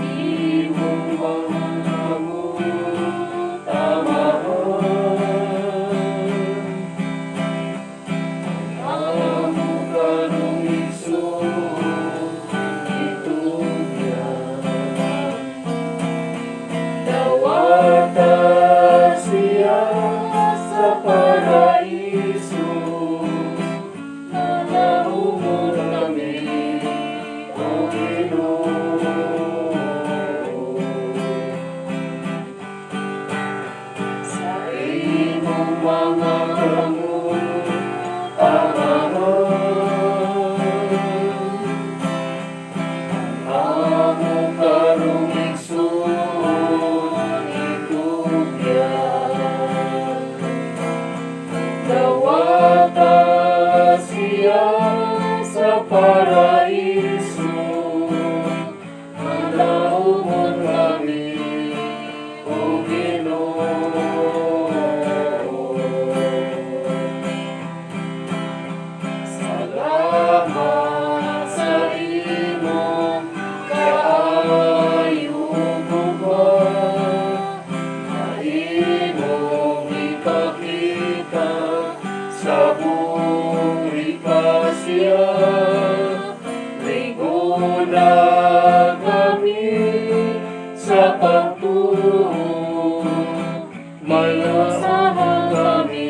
Imong mga kamot, Amahan, amo karong igsoon itugyan. Dawata siya sa paraiso, Nanaumon kami, O Ginoo. Sa imong mga kamot, Amahan, amo karong igsoon itugyan. Dawata siya sa paraiso, Manaumon kami, O Ginoo. Salamat sa imong kaayo gugma, na imong ipakita sa buhi pa siya. Lig-on na kami sa pagtuo, Manaumon kami,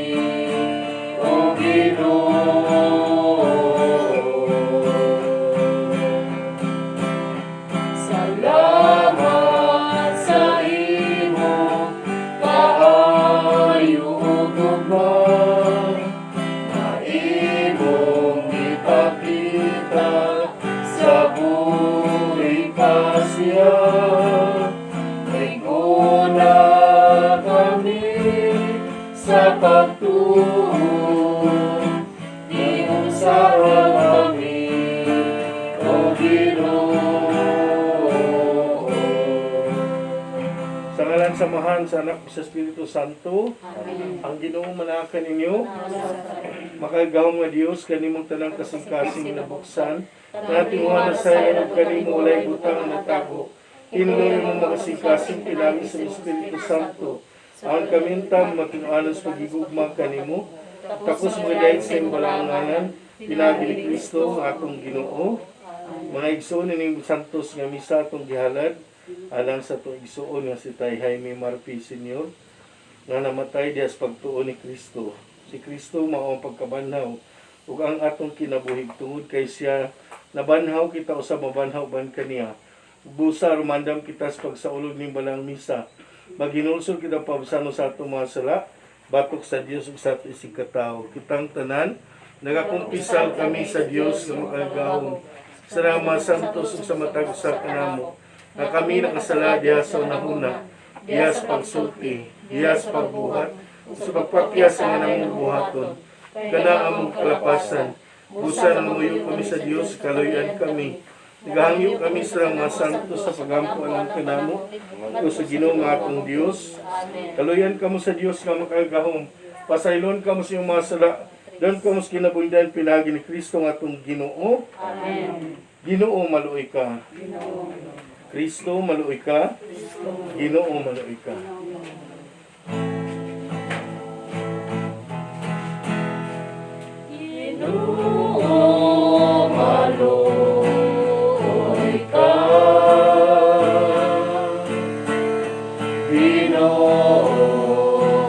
O Ginoo. Salamat sa imong kaayo gugma, na imong ipakita sa buhi pa siya. Lig-on na kami sa pagtuo, Giunsaha kami, O Ginoo. Sa ngalan sa Amahan, sa Anak, sa Espiritu Santo, Amen. ang Ginoo manaa kaninyo, makagagahom nga Dios kanimong tanang kasing-kasing nabuksan, natinguha sa ug kanimo walay butang natago. Hinloy imong makasing-kasing pinagi sa Espiritu Santo. Ang kamintam matinuanon sa pagigugma kanimo, takos mga dahil sa imong balaang ngalan, pinagi ni Kristo ang atong Ginoo. Mga igsoon ining santos nga misa atong gihalad alang sa atong igsoon nga si Tay Jaime Marpi Sr. nga namatay diha sa pagtuo ni Kristo. Si Kristo mao ang pagkabanhaw ug ang atong kinabuhi. Tungod kay siya nabanhaw, kita usab mabanhaw ban kaniya. Busa rumandam kita sa pagsaulog ning balang misa. Maghinulsol kita pabsano sa atong mga sala batok sa Dios ug sa atong isigkatawo. Kitang tanan nagakumpisal kami sa Dios nga makagagahom, sa mga santos ug sa matag usa kanamo, nga kami nakasala diha sa hunahuna, diha sa pagsulti, diha sa pagbuhat, sa pagpapyas sa nga namong buhaton. Kana among kalapasan. Busa nanguyo kami sa Dios, kaluyan kami. Nagahangyo kami sa mga santos sa pagampo alang kanamo, o sa Ginoo nga atong Dios. Kaluyan kamo sa Dios nga makagagahom. Pasaylon kamo sa inyong mga sala. Dayon kamo sa kinabuhi pinagi ni Kristo nga atong Ginoo. Amen. Ginoo, maluoy ka. Kristo, maluoy ka. Ginoo, maluoy ka. Ginoo, maluoy ka. Ginoo,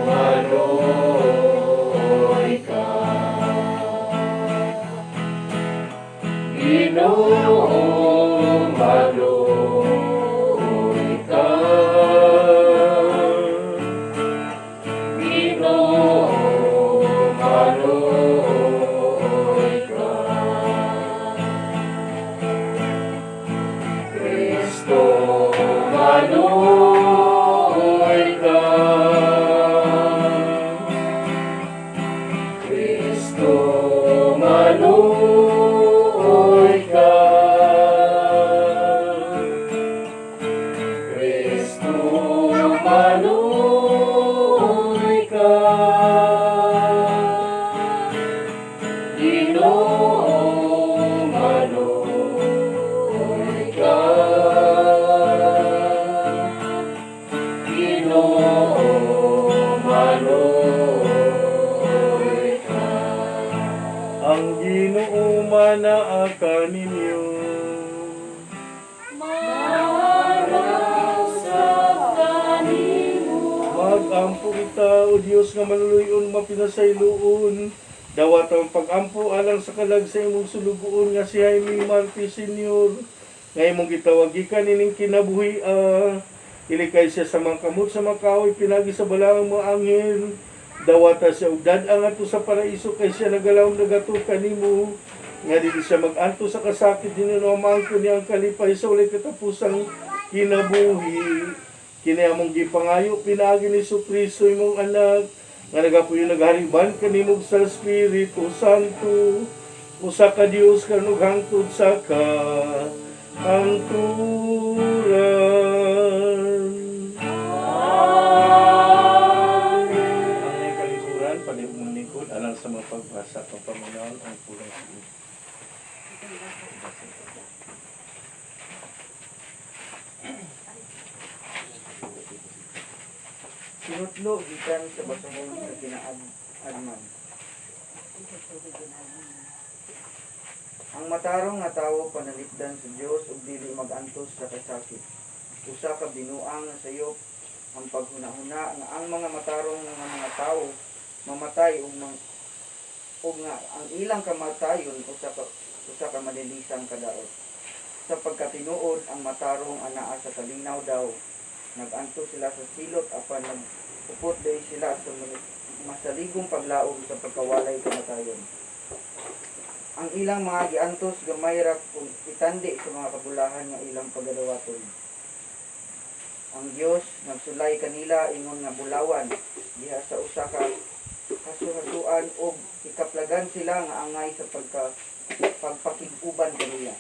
maluoy ka. Ginoo, maluoy ka. Ginoo, maluoy ka. Kristo, maluoy ka. Kristo, maluoy ka. Ginoo, maluoy ka. Ginoo, maluoy ka. Ang Ginoo manaa kaninyo. Mausab kanimo. Magampo kita, O Dios nga maluluyon, mapinasayloon. Dawat ang pag-ampo alang sa kalag sa imong sulugoon nga si Jaime Martí Sr. Nga imong gitawag gikan ining kinabuhi ilikay siya sa mga kamot sa mga kahoy, pinagi sa balaang mga anghel. Dawata siya og dad-ang ngadto sa paraiso kay siya nagalawom nagato kanimo. Nga dili siya mag-antos sa kasakit, dinhi maangkon niya ang kalipay sa walay katapusang kinabuhi. Kini among gipangayo pinaagi ni Kristo, imong anak, nga nagapuyo, naghari uban kanimo sa Espiritu Santo, usa ka Dios karon ug hangtod sa kahangturan. Ang iyang kalikuran, palihog manglingkod alang sa mga pagbasa, pagpaminawon ang pulong sa Diyos. Sinutlo gikan sa basahon sa kinaadman. Ang matarong nga tawo panalipdan sa Dios ug dili mag-antos sa kasakit. Usa ka binuang nga sayop ang paghunahuna nga ang mga matarong nga mga tawo mamatay ug nga ang ilang kamatayon usa ka malilisang kadaot. Sa pagkatinuod, ang matarong anaa sa kalinaw daw. Nag-antos sila sa silot apan nag-upot day sila sa masaligong paglaom sa pagkawalay kamatayon. Ang ilang mga giantos gamay ra kung itandi sa mga kabulahan nga ilang pagadawaton. Ang Dios nagsulay kanila ingon nga bulawan diha sa usa ka hasuhasuan ug ikaplagan sila nga angay sa pagpakig-uban kaniya.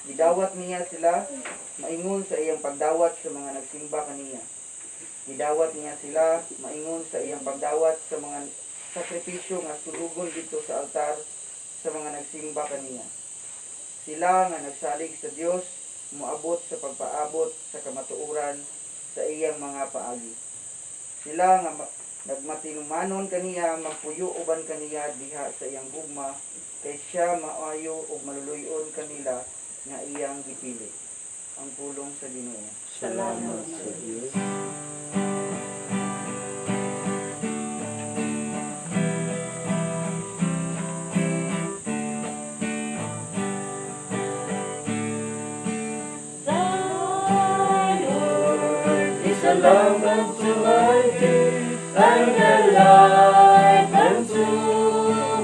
Gidawat niya sila maingon sa iyang pagdawat sa mga nagsimba kaniya. Gidawat niya sila maingon sa iyang pagdawat sa mga sakripisyo nga sulugon didto sa altar sa mga nagsimba kaniya. Sila nga nagsalig sa Dios moabot sa pagpaabot sa kamatuoran sa iyang mga paagi. Sila nga nagmatinumanon kaniya magpuyo uban kaniya diha sa iyang gugma, kay siya maayo ug maluluy-on kanila nga iyang gipili. Ang pulong sa Ginoo. Salamat sa Dios. Thy word is a lamp unto my feet and a light unto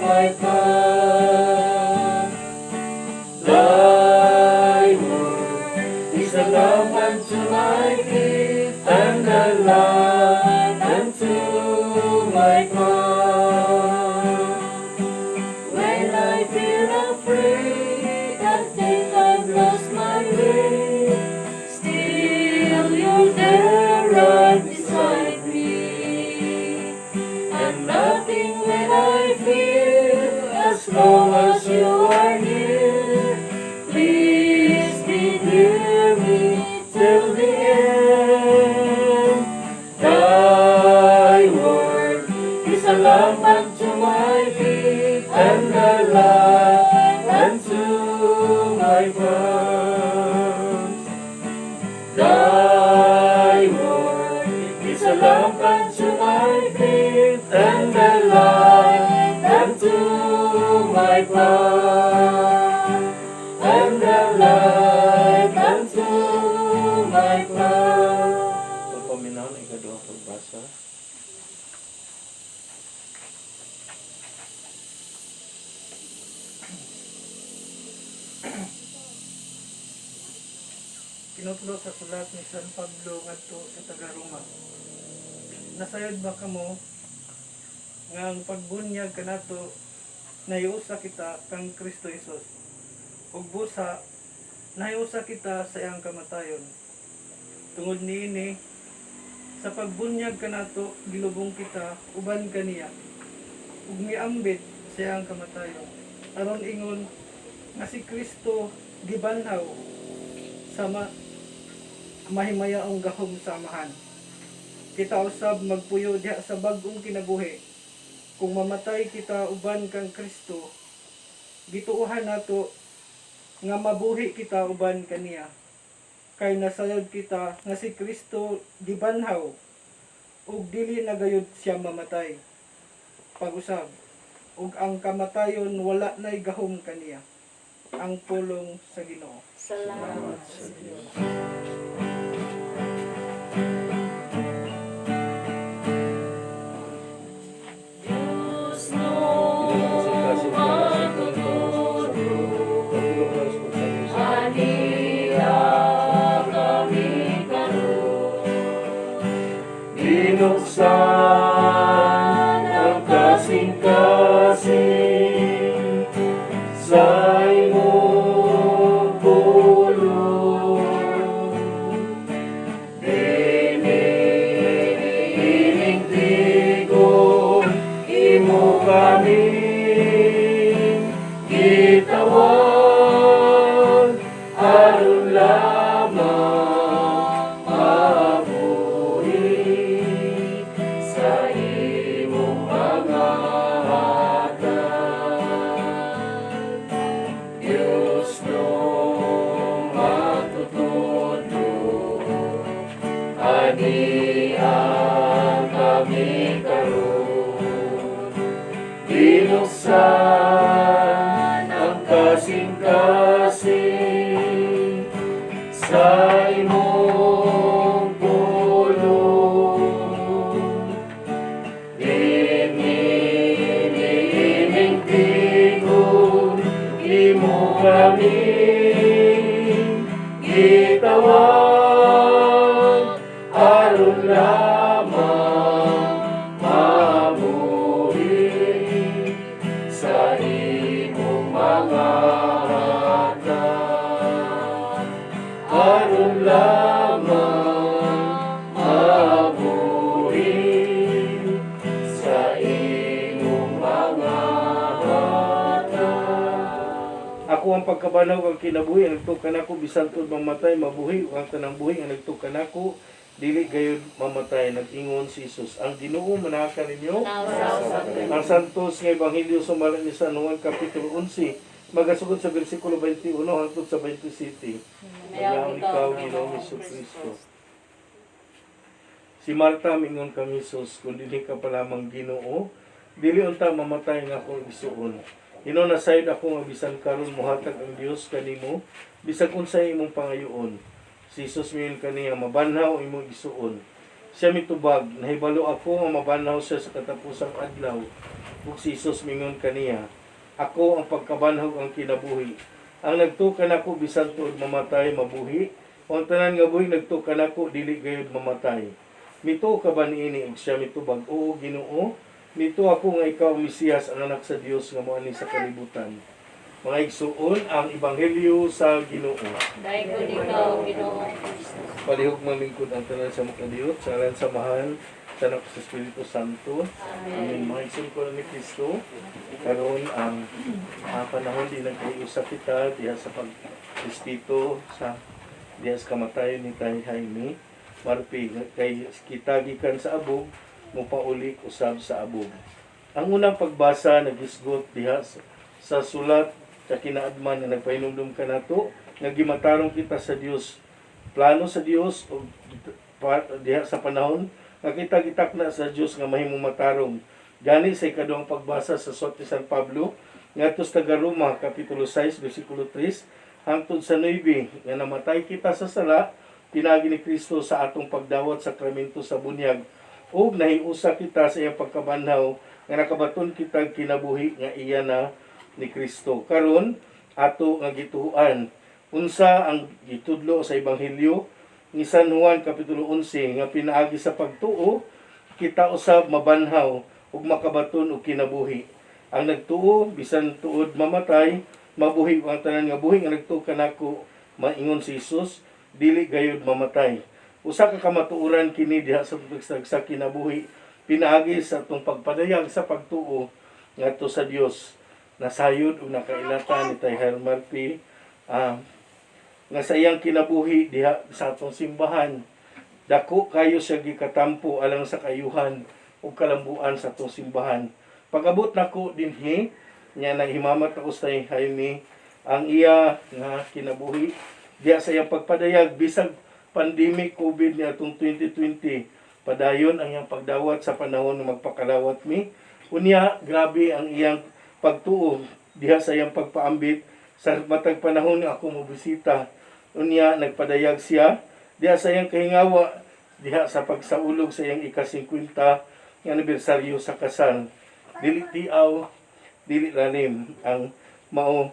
my path. Thy word is a lamp unto my feet and a light unto my path. When I feel afraid and think I've lost my way, still you're there right beside me. And nothing will I fear as long as you are near. Please be near me till the end. Thy word is a lamp unto my feet and a light unto my path. Thy word is a lamp unto my feet and a light unto my path. And a light unto my path. Pagpaminaw ng ikaduhang pagbasa. Tinutlo sa sulat ni San Pablo ngadto sa taga-Roma. Nasayod ba kamo nga ang pagbunyag kanato nahiusa kita kang Kristo Hesus, ug busa nahiusa kita sa iyang kamatayon? Tungod niini, sa pagbunyag kanato gilubong kita uban kaniya ug miambit sa iyang kamatayon. Aron ingon nga si Kristo gibanhaw sa mahimayaong gahom sa Amahan. Kita usab magpuyo diha sa bag-ong kinabuhi. Kung mamatay kita uban kang Kristo, gituohan nato nga mabuhi kita uban kaniya. Kay nasayod kita nga si Kristo gibanhaw ug dili na gayud siya mamatay. Pag-usab, ug ang kamatayon wala na'y gahom kaniya. Ang pulong sa Ginoo. Salamat sa Diyos. Diyos no matutulog, aniya kami karon. Binuksan ang kasing-kasing sa imong pulong. Diniining tigom, imo kaming gitawag, aron lamang mabuhi sa imong mga hatag. Diyos no matutudlo, aniya kami karon. Binuksan ang kasing-kasing sa imong pulong. Diniining tigom, imo kaming gitawag, aron lamang mabuhi sa imong mga hatag. Aron lamang mabuhi sa imong mga hatag. Ako ang pagkabanhaw ug kinabuhi, ang nagtuo kanako bisan tuod mamatay mabuhi, ug ang tanang buhi ang nagtuo kanako dili gayud mamatay. Nag-ingon si Jesus. Ang Ginoo manaa kaninyo. Ang Santos nga Ebanghelyo sumala ni San Juan kapitulo 11 magasugod sa bersikulo 21 hangtod sa 27. Dayaon ikaw, Ginoong Kristo. Si Marta mingon kang Hesus, "Kung dinhi ka pa lamang, Ginoo, dili unta mamatay ang akong igsuon. Hinuon nasayod ako nga bisan karon mohatag ang Dios kanimo bisag unsay imong pangayoon." Si Jesus miingon kaniya, "Mabanhaw imong igsuon." Siya mitubag, "Nahibalo ako nga mabanhaw siya sa katapusang adlaw." Ug si Jesus mingon kaniya, "Ako ang pagkabanhaw ang kinabuhi. Ang nagtuo kanako bisan tuod mamatay mabuhi. Ug ang tanan nga buhi nagtuo kanako dili gayud mamatay. Mituo ka ba niini?" Ug siya mitubag, "Oo, Ginoo. Mituo ako nga ikaw ang Mesiyas, ang anak sa Dios nga moani sa kalibutan." Mga igsuon, ang ebanghelyo sa Ginoo. Dayon ikaw, Ginoong Kristo. Palihog manglingkod ang tanan sa makadiyot, sa ngalan sa Amahan, sa Anak, sa Espiritu Santo. Amen. Mga igsoon ko ni Kristo, karon ang panahon di nagkaiusa kita diha sa pagrespeto sa diha sa kamatayon ni Tay Jaime Marpi, kay kita gikan sa abog, mopauli usab sa abog. Ang unang pagbasa nagisgot diha sa sulat sa kinaadman nga nagpahinumdum kanato nga gimatarong kita sa Dios, plano sa Dios o diha sa panahon nga kita gitakna sa Dios nga mahimong matarong. Gani sa ikaduhang pagbasa sa sulat ni San Pablo ngadto sa taga-Roma kapitulo 6 bersikulo 3 hangtod sa 9 nga namatay kita sa sala pinaagi ni Kristo sa atong pagdawat sa sakramento sa bunyag ug nahiusa kita sa iyang pagkabanhaw nga nakabaton kita kinabuhi nga iya na ni Kristo. Karon ato nga gituohan unsa ang gitudlo sa ebanghelyo ni San Juan kapitulo 11 nga pinaagi sa pagtuo kita usab mabanhaw ug makabaton og kinabuhi. Ang nagtuo bisan tuod mamatay mabuhi, ug ang tanan nga buhi nga nagtuo kanako, maingon si Jesus, dili gayud mamatay. Usa ka kamatuoran kini diha sa sa kinabuhi pinaagi sa atong pagpadayag sa pagtuo ngadto sa Dios. Nasayod ug nakailatan ni Tay Jaime Marpi nga sa iyang kinabuhi diha sa atong simbahan, dako kayo siya gikatampo alang sa kaayuhan ug kalambuan sa atong simbahan. Pag-abot nako dinhi nya, naghimamat ako sa Jaime ang iya nga kinabuhi diha sa iyang pagpadayag. Bisag pandemic COVID niya atong 2020, padayon ang iyang pagdawat sa panahon nga magpakalawat mi. Unya grabe ang iyang pagtuo diha sa iyang pagpaambit sa matag panahon nga ako mobisita. Unya nagpadayag siya diha sa iyang kahingawa diha sa pagsaulog sa iyang ika-50 nga anibersaryo sa kasal. Dili tiaw, dili lalim ang mao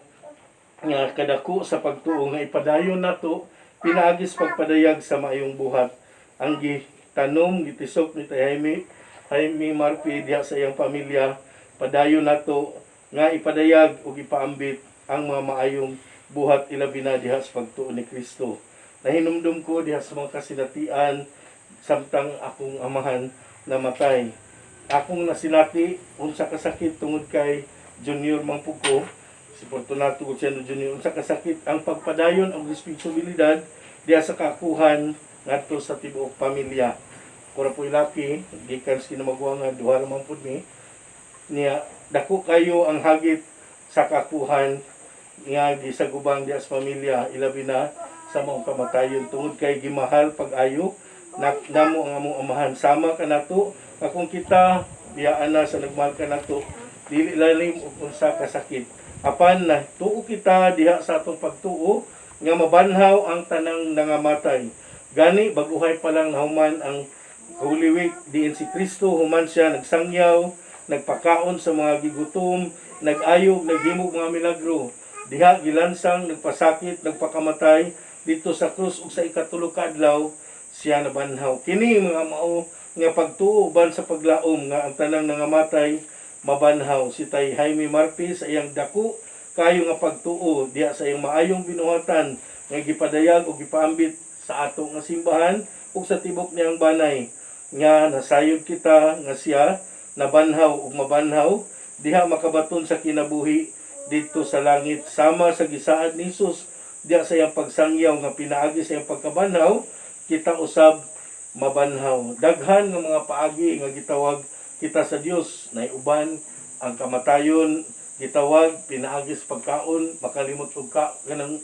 nga kadako sa pagtuo nga ipadayon nato pinaagi sa pagpadayag sa maayong buhat. Ang gitanom, gitisok ni Tay Jaime, Jaime Marpi diha sa iyang pamilya, padayon nato nga ipadayag ug ipaambit ang mga maayong buhat, ilabi na diha sa pagtuo ni Kristo. Nahinumdum ko diha sa mga kasinatian samtang akong amahan namatay. Akong nasinati unsa kasakit, tungod kay junior man pud ko, si Fortunato Gutiano Jr., unsa kasakit ang pagpadayon og responsibilidad diha sa kakuhan ngadto sa tibuok pamilya. Ko ra po'y laki gikan sa kinamaguangan, duha ra man pud mi niya. Dako kayo ang hagit sa kakuhan nga gisagubang diha sa pamilya, ilabi na sa maong kamatayon, tungod kay gimahal pag-ayo na namo ang among amahan. Sama kanato nga kung kita biyaan na sa nagmahal kanato, dili lalim og unsa kasakit, apan na tuo kita diha sa atong pagtuo nga mabanhaw ang tanang nangamatay. Gani baguhay pa lang nahuman ang Holy Week, diin si Kristo human siya nagsangyaw, nagpakaon sa mga gigutom, nag-ayog, naghimog mga milagro. Diha gilansang, nagpasakit, nagpakamatay dito sa krus ug sa ikatulo ka adlaw siya nabanhaw. Kini mga mao nga pagtuo uban sa paglaom nga ang tanang nangamatay mabanhaw. Si Tay Jaime Marpi, sa iyang dako kayo nga pagtuo diha sa iyang maayong binuhatan nga gipadayag o gipaambit sa ato nga simbahan ug sa tibok niyang banay, nga nasayod kita nga siya nabanhaw ug mabanhaw diha makabaton sa kinabuhi didto sa langit, sama sa gisaad ni Jesus diha sa iyang pagsangyaw nga pinaagi sa iyang pagkabanhaw, kita usab mabanhaw. Daghan nga mga paagi nga gitawag kita sa Dios. Naiuban ang kamatayon gitawag pinaagi sa pagkaon, makalimot og ka kanang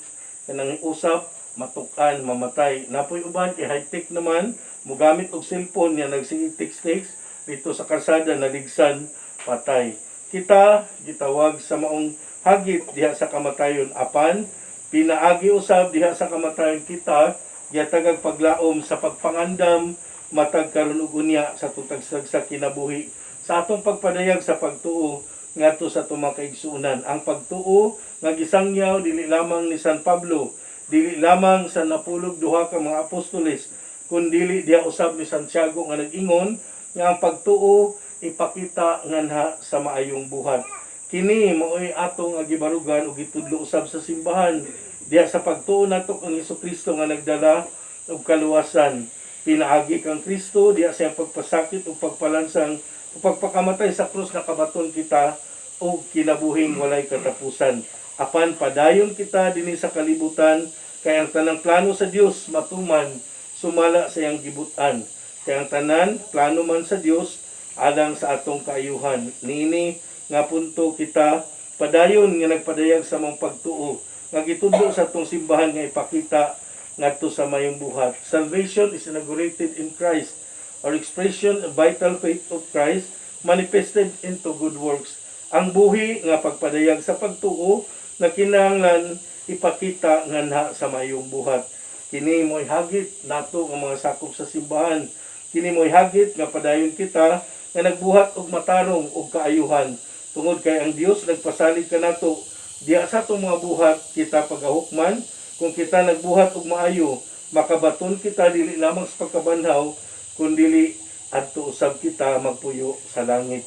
kanang usap, matukan, mamatay. Napoy uban kay high-tech naman, mugamit og cellphone niya, nagsige text text dito sa karsada, naligsan, patay. Kita gitawag sa maong hagit diha sa kamatayon, apan pinaagi usab diha sa kamatayon kita gihatagag paglaom sa pagpangandam matag karon ug unya sa tutag sa kinabuhi sa atong pagpadayag sa pagtuo ngadto sa atong mga kaigsuonan. Ang pagtuo nga gisangyaw dili lamang ni San Pablo, dili lamang sa napulog duha ka mga apostoles, kundili diha usab ni Santiago nga nag-ingon nga ang pagtuo ipakita nganha sa maayong buhat. Kini maoy ato nga gibarugan ug gitudlo usab sa simbahan diha sa pagtuo nato kang Kristo nga nagdala og kaluwasan. Pinaagi kang Kristo diha sa iyang pagpasakit ug pagpalansang ug pagpakamatay sa krus, nakabaton kita og kinabuhing walay katapusan. Apan padayon kita dinhi sa kalibutan kay ang tanang plano sa Dios matuman sumala sa iyang gibutan. Kay ang tanan plano man sa Dios alang sa atong kaayuhan. Niini nga punto kita padayon nga nagpadayag sa mga pagtuo nga gitudlo sa atong simbahan nga ipakita ngadto sa mayong buhat. Salvation is inaugurated in Christ, or expression of vital faith of Christ manifested into good works. Ang buhi nga pagpadayag sa pagtuo na kinahanglan ipakita nganha sa mayong buhat. Kini mo'y hagit nato nga mga sakop sa simbahan. Kini mo'y hagit nga padayon kita nga nagbuhat og matarong og kaayuhan. Tungod kay ang Dios nagpasalig kanato, diha sa atong mga buhat kita pagahukman. Kung kita nagbuhat og maayo, makabaton kita dili lamang sa pagkabanhaw, kundili adto usab kita magpuyo sa langit.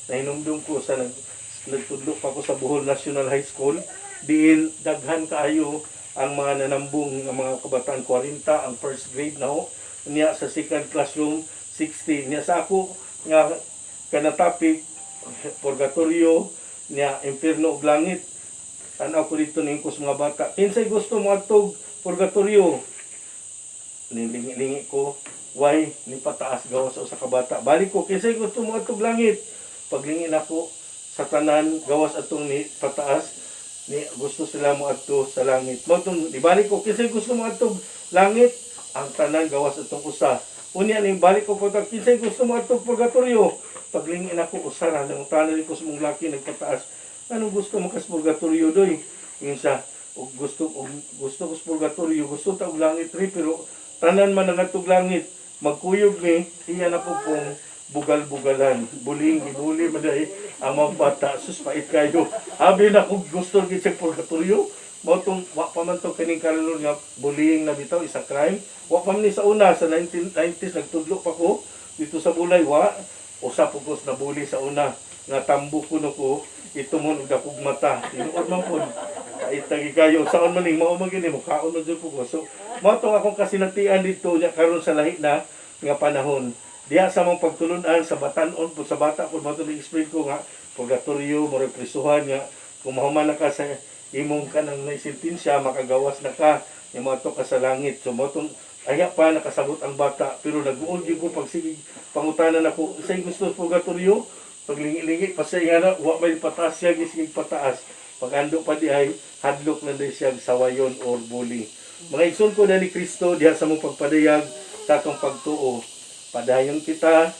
Nahinumdum ko sa nagtudlo pa ko sa Bohol National High School, diin daghan kaayo ang mga nanambong nga mga kabataan, 40 ang first grade na ho. Niya sa second classroom, 60. Niya sa ako nga kana topic, purgatorio, Niya impierno ug langit. Tanaw ko dito ning sa mga bata. Kinsay gusto mo adtog purgatorio? Nilingi-lingi ko, why ni pataas gawas sa usa ka bata. Balik ko, kinsay gusto mo adtog langit? Paglingi nako sa tanan gawas atong ni pataas ni gusto sila mo adto sa langit. Mao tong ibalik ko, kinsay gusto mo adtog langit? Ang tanan gawas atong usa. Unya ning balik ko po, kinsay gusto mo adtog purgatorio? Paglingin ako usa ra nang tanan ko sa mong laki nagpataas. Anong gusto mo kas purgatorio doy? Ingon siya, og gusto ko sa purgatorio, gusto ta og langit ri, pero tanan man nangadtog langit, magkuyog ni iya na po pong bugal-bugalan. Buling, gibuli man diay ang mga bata. Sus, pait kayo. Abi na kung gusto gid sa purgatorio. Mao tong wa pa man to kining karon nga bullying na bitaw is a crime. Wa pa man ni sa una sa 1990s, nagtudlo pa ko dito sa Bulay, wa usa po ko na bully sa una nga tambo kuno ko itumon og dakog mata. Tinuod man pud. Pait lagi kayo. Saon man ning mao man gini mo kaon man jud po ko. So mao tong akong kasinatian dito nya karon sa lahi na nga panahon. Diha sa mong pagtulunan sa batanon po sa bata ko mao to explain ko nga purgatorio mo prisuhan nga kung mahuman na ka sa imong kanang naisentensya makagawas na ka nga moadto ka sa langit. So mao tong aya pa nakasabot ang bata, pero nag-uod gyud ko pag sige pangutanan ako say gusto sa purgatorio, paglingi-lingi pa siya nga na wa may pataas siya gisig pataas. Pag-ando pa di ay hadlok na di siya sawayon or bully. Mga igsoon ko na ni Kristo, diha sa mong pagpadayag sa atong pagtuo, padayon kita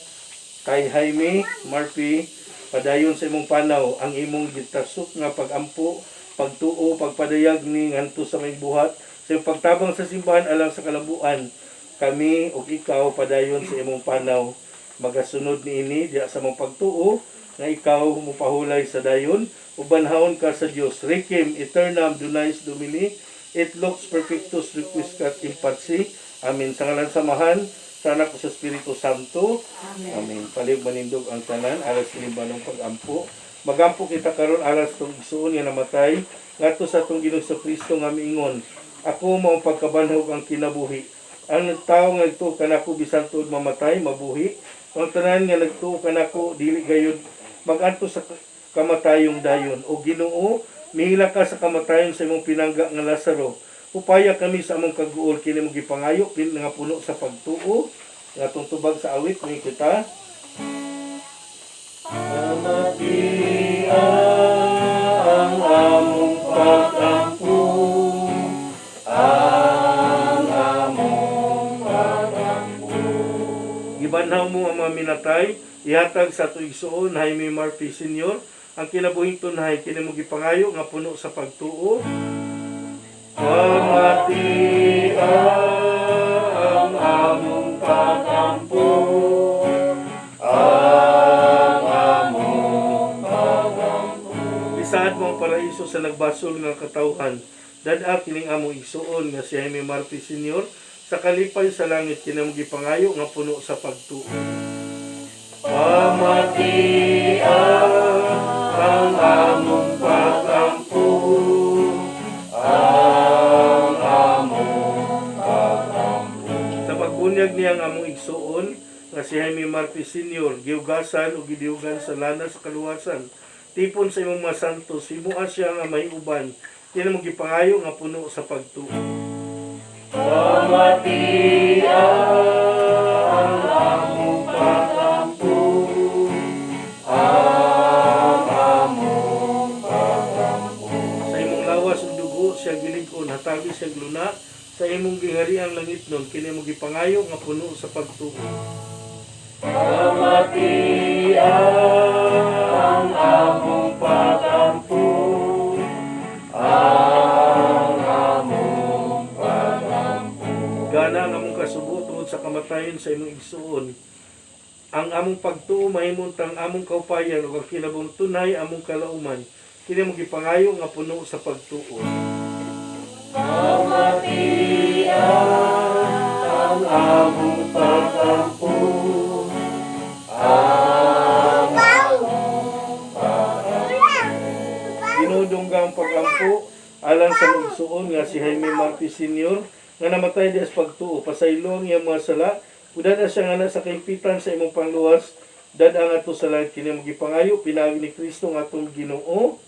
kay Jaime Murphy, padayon sa imong panaw ang imong gitasok nga pagampo, pagtuo, pagpadayag ni ngadto sa may buhat sa imong pagtabang sa simbahan alang sa kalambuan. Kami ug ikaw padayon sa imong panaw magasunod niini diha sa mong pagtuo nga ikaw mopahulay sa dayon ug banhawon ka sa Dios. Requiem aeternam dona eis Domine et lux perpetua requiescat in pace. Amen. Sa ngalan sa Amahan, sa Anak ug sa Espiritu Santo. Amen. Palihog manindog ang tanan alas ng pag-ampo. Magampo kita karon alas tong igsuon nga namatay ngadto sa atong Ginoong Kristo nga miingon, "Ako mao ang pagkabanhaw ang kinabuhi. Ang tawo nga nagtuo kanako bisan tuod mamatay, mabuhi. Ang tanan nga nagtuo kanako dili gayud mag-antos sa kamatayong dayon." O Ginoo, mihilak ka sa kamatayon sa imong pinangga nga Lazaro. Upaya kami sa among kaguol kini mo gipangayo pin nga puno sa pagtuo nga atong tubag sa awit ni kita. Pamatian ang among pag-ampo, ang among pag-ampo. Gibanhaw mo ang mga minatay, ihatag sa atong igsuon Jaime Murphy Sr. ang kinabuhing tunhay kini mo gipangayo nga puno sa pagtuo. Pamatian ang among pag-ampo, ang among pag-ampo. Isaad mo ang paraiso sa nagbasol nga katawhan. Dad-a kining among igsuon nga si Jaime Murphy Sr. sa kalipay sa langit kini mo gipangayo nga puno sa pagtuo. Pamatian ang among pag-ampo, ang among pag-ampo. Sa pagbunyag niya ang among igsuon nga si Jaime Murphy Sr., giugasan o gidiugan sa lana sa kaluwasan. Tipon sa imong mga santos, himua siya nga may uban. Kini mo gipangayo nga puno sa pagtuo. Pamatian ang among pag-ampo, ang among pag-ampo. Sa imong lawas ug dugo siya gilig-on, hatagi siya luna sa imong ginghariang langitnon kini mo gipangayo nga puno sa pagtuo. Pamatian ang among pag-ampo, ang among pag-ampo. Gana ang among kasubo tungod sa kamatayon sa imong igsuon. Ang among pagtuo mahimong tang among kaupayan ug ang kinabuhing tunhay among kalauman. Kini mo gipangayo nga puno sa pagtuo. Pamatian ang among pag-ampo, ang among pag-ampo. Dinudungga ang pag-ampo alang sa igsuon nga si Jaime Murphy Sr. nga namatay di sa pagtuo. Pasaylo ang iyang mga sala. Udan na siya nga na sa kaimpitan sa imong pangluwas. Dad-a ngadto sa langit. Kini among gipangayo pinaagi ni Kristo nga atong Ginoo.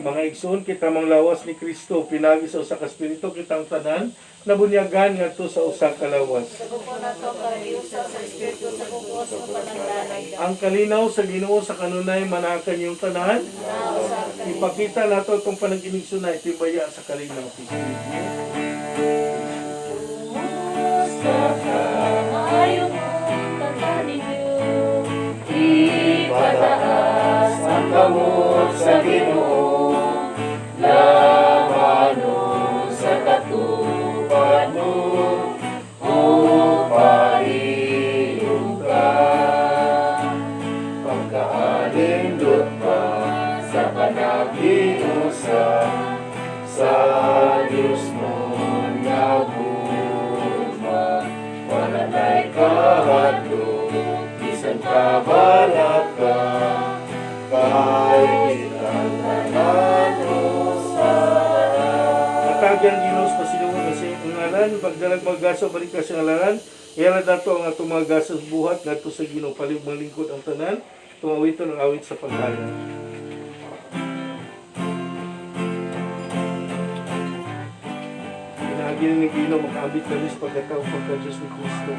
Mga igsoon, kita mang lawas ni Kristo pinaagi sa usa ka espiritu, kitang tanan nabunyagan ngadto sa usa ka lawas. Sa bukod nato kagiusa sa Espiritu sa bukod sa panagdaig. Ang kalinaw sa Ginoo sa kanunay manakan yung tanan. Nausa ka. Ipakita nato itong panag-inigsoon na itibaya sa kalinaw. Peace be with you. Kumusta ka? Maayong buntag ninyo. Ipataas ang kamot sa Ginoo. Labanon sa katupad mo. Upahiyong ka. Pagkaalindot pa sa panagiusa sa Diyos mo nga gugma, wala tay kahadlok bisan ka balaka, kay kitang tanan usa. Katagyan Ginoo sa pasidungog nga sa iyong ngalan, pagdalag magaso balik ka sa ngalaran. Iyala dato ang atong mga gastos buhat ngadto sa Ginoo, palihog malingkod ang tanan. Itong awiton ang awit sa paghalad. Pinaagi ni Ginoo makaabit kami sa pagkatao pagka-Diyos ni Kristo.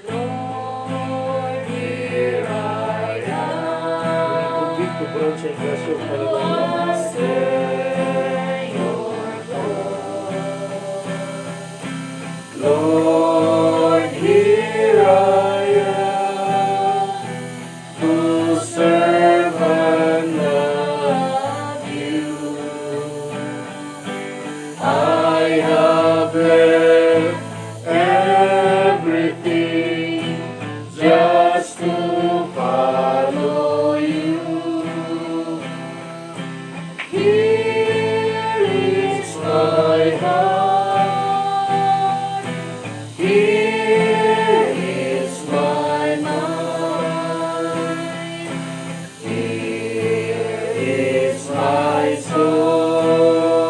Lord, here I am. Tubig, tuburan sa grasya ug panalangin. To answer your call. Lord, here I am to serve and love you. I have left everything just to follow you. Here is my heart. Here is my mind. Here is my soul.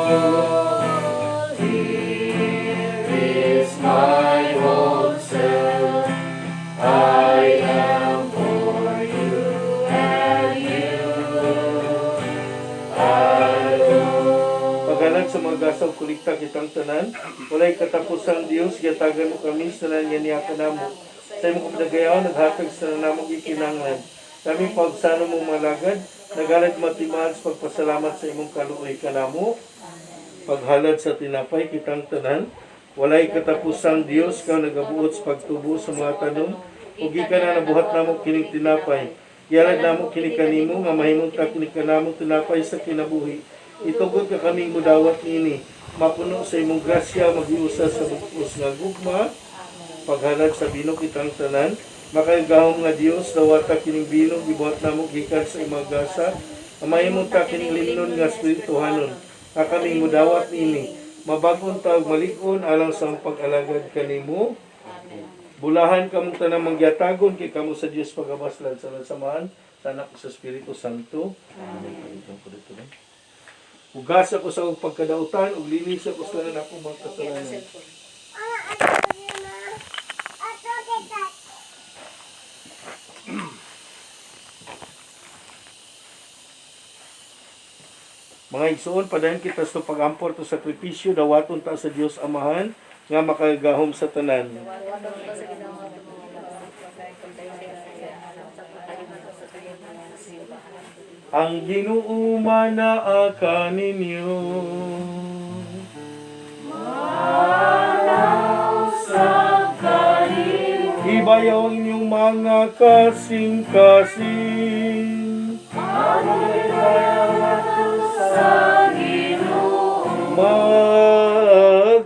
Here is my whole self. I am for you and you alone. Paghalad sa mga gasaw, kolekta kitang tanan, walay katapusang Dios, gihatagan mo kami sa tanan nga niya kanamo. Sa imong kapdagayaw, naghatag sa tanan namong gikinahanglan. Kami pagsano mo malagad, naghalad matimaan sa pagpasalamat sa imong kaluoy kanamo. Paghalad sa tinapay kitang tanan, walay katapusang Dios, ka nagabuot sa pagtubo sa mga tanom, ug gikan na nabuhat namo kining tinapay. Gihalad namo kini kanimo nga mahimong ta kini kanamo tinapay sa kinabuhi. Itugot ka kaming mudawat niini, mapuno sa imong grasya, magiusa sa bug-os nga gugma. Paghalad sa bino kitang tanan, makagagahom nga Dios, dawata kining bino gibuhat namo gikan sa imong gasa, nga mahimong ta kining limnon nga espirituhanon, nga kaming mudawat niini, mabag-on ta ug malig-on alang sa among pag-alagad kanimo. Bulahan kamong tanang mangyatagon kay kamo sa Dios pagabaslan sa samahan sa Anak ug sa Espiritu Santo. Amen. Ugasa ko sa akong pagkadautan ug linis ako sa tanan akong mga kasalanan. Mga igsoon, padayon kita sa pag-ampor to sakripisyo, dawaton ta sa Dios Amahan nga makagahom sa tanan. Ang Ginoo manaa kaninyo. Ibayaw ang inyong mga kasing-kasing.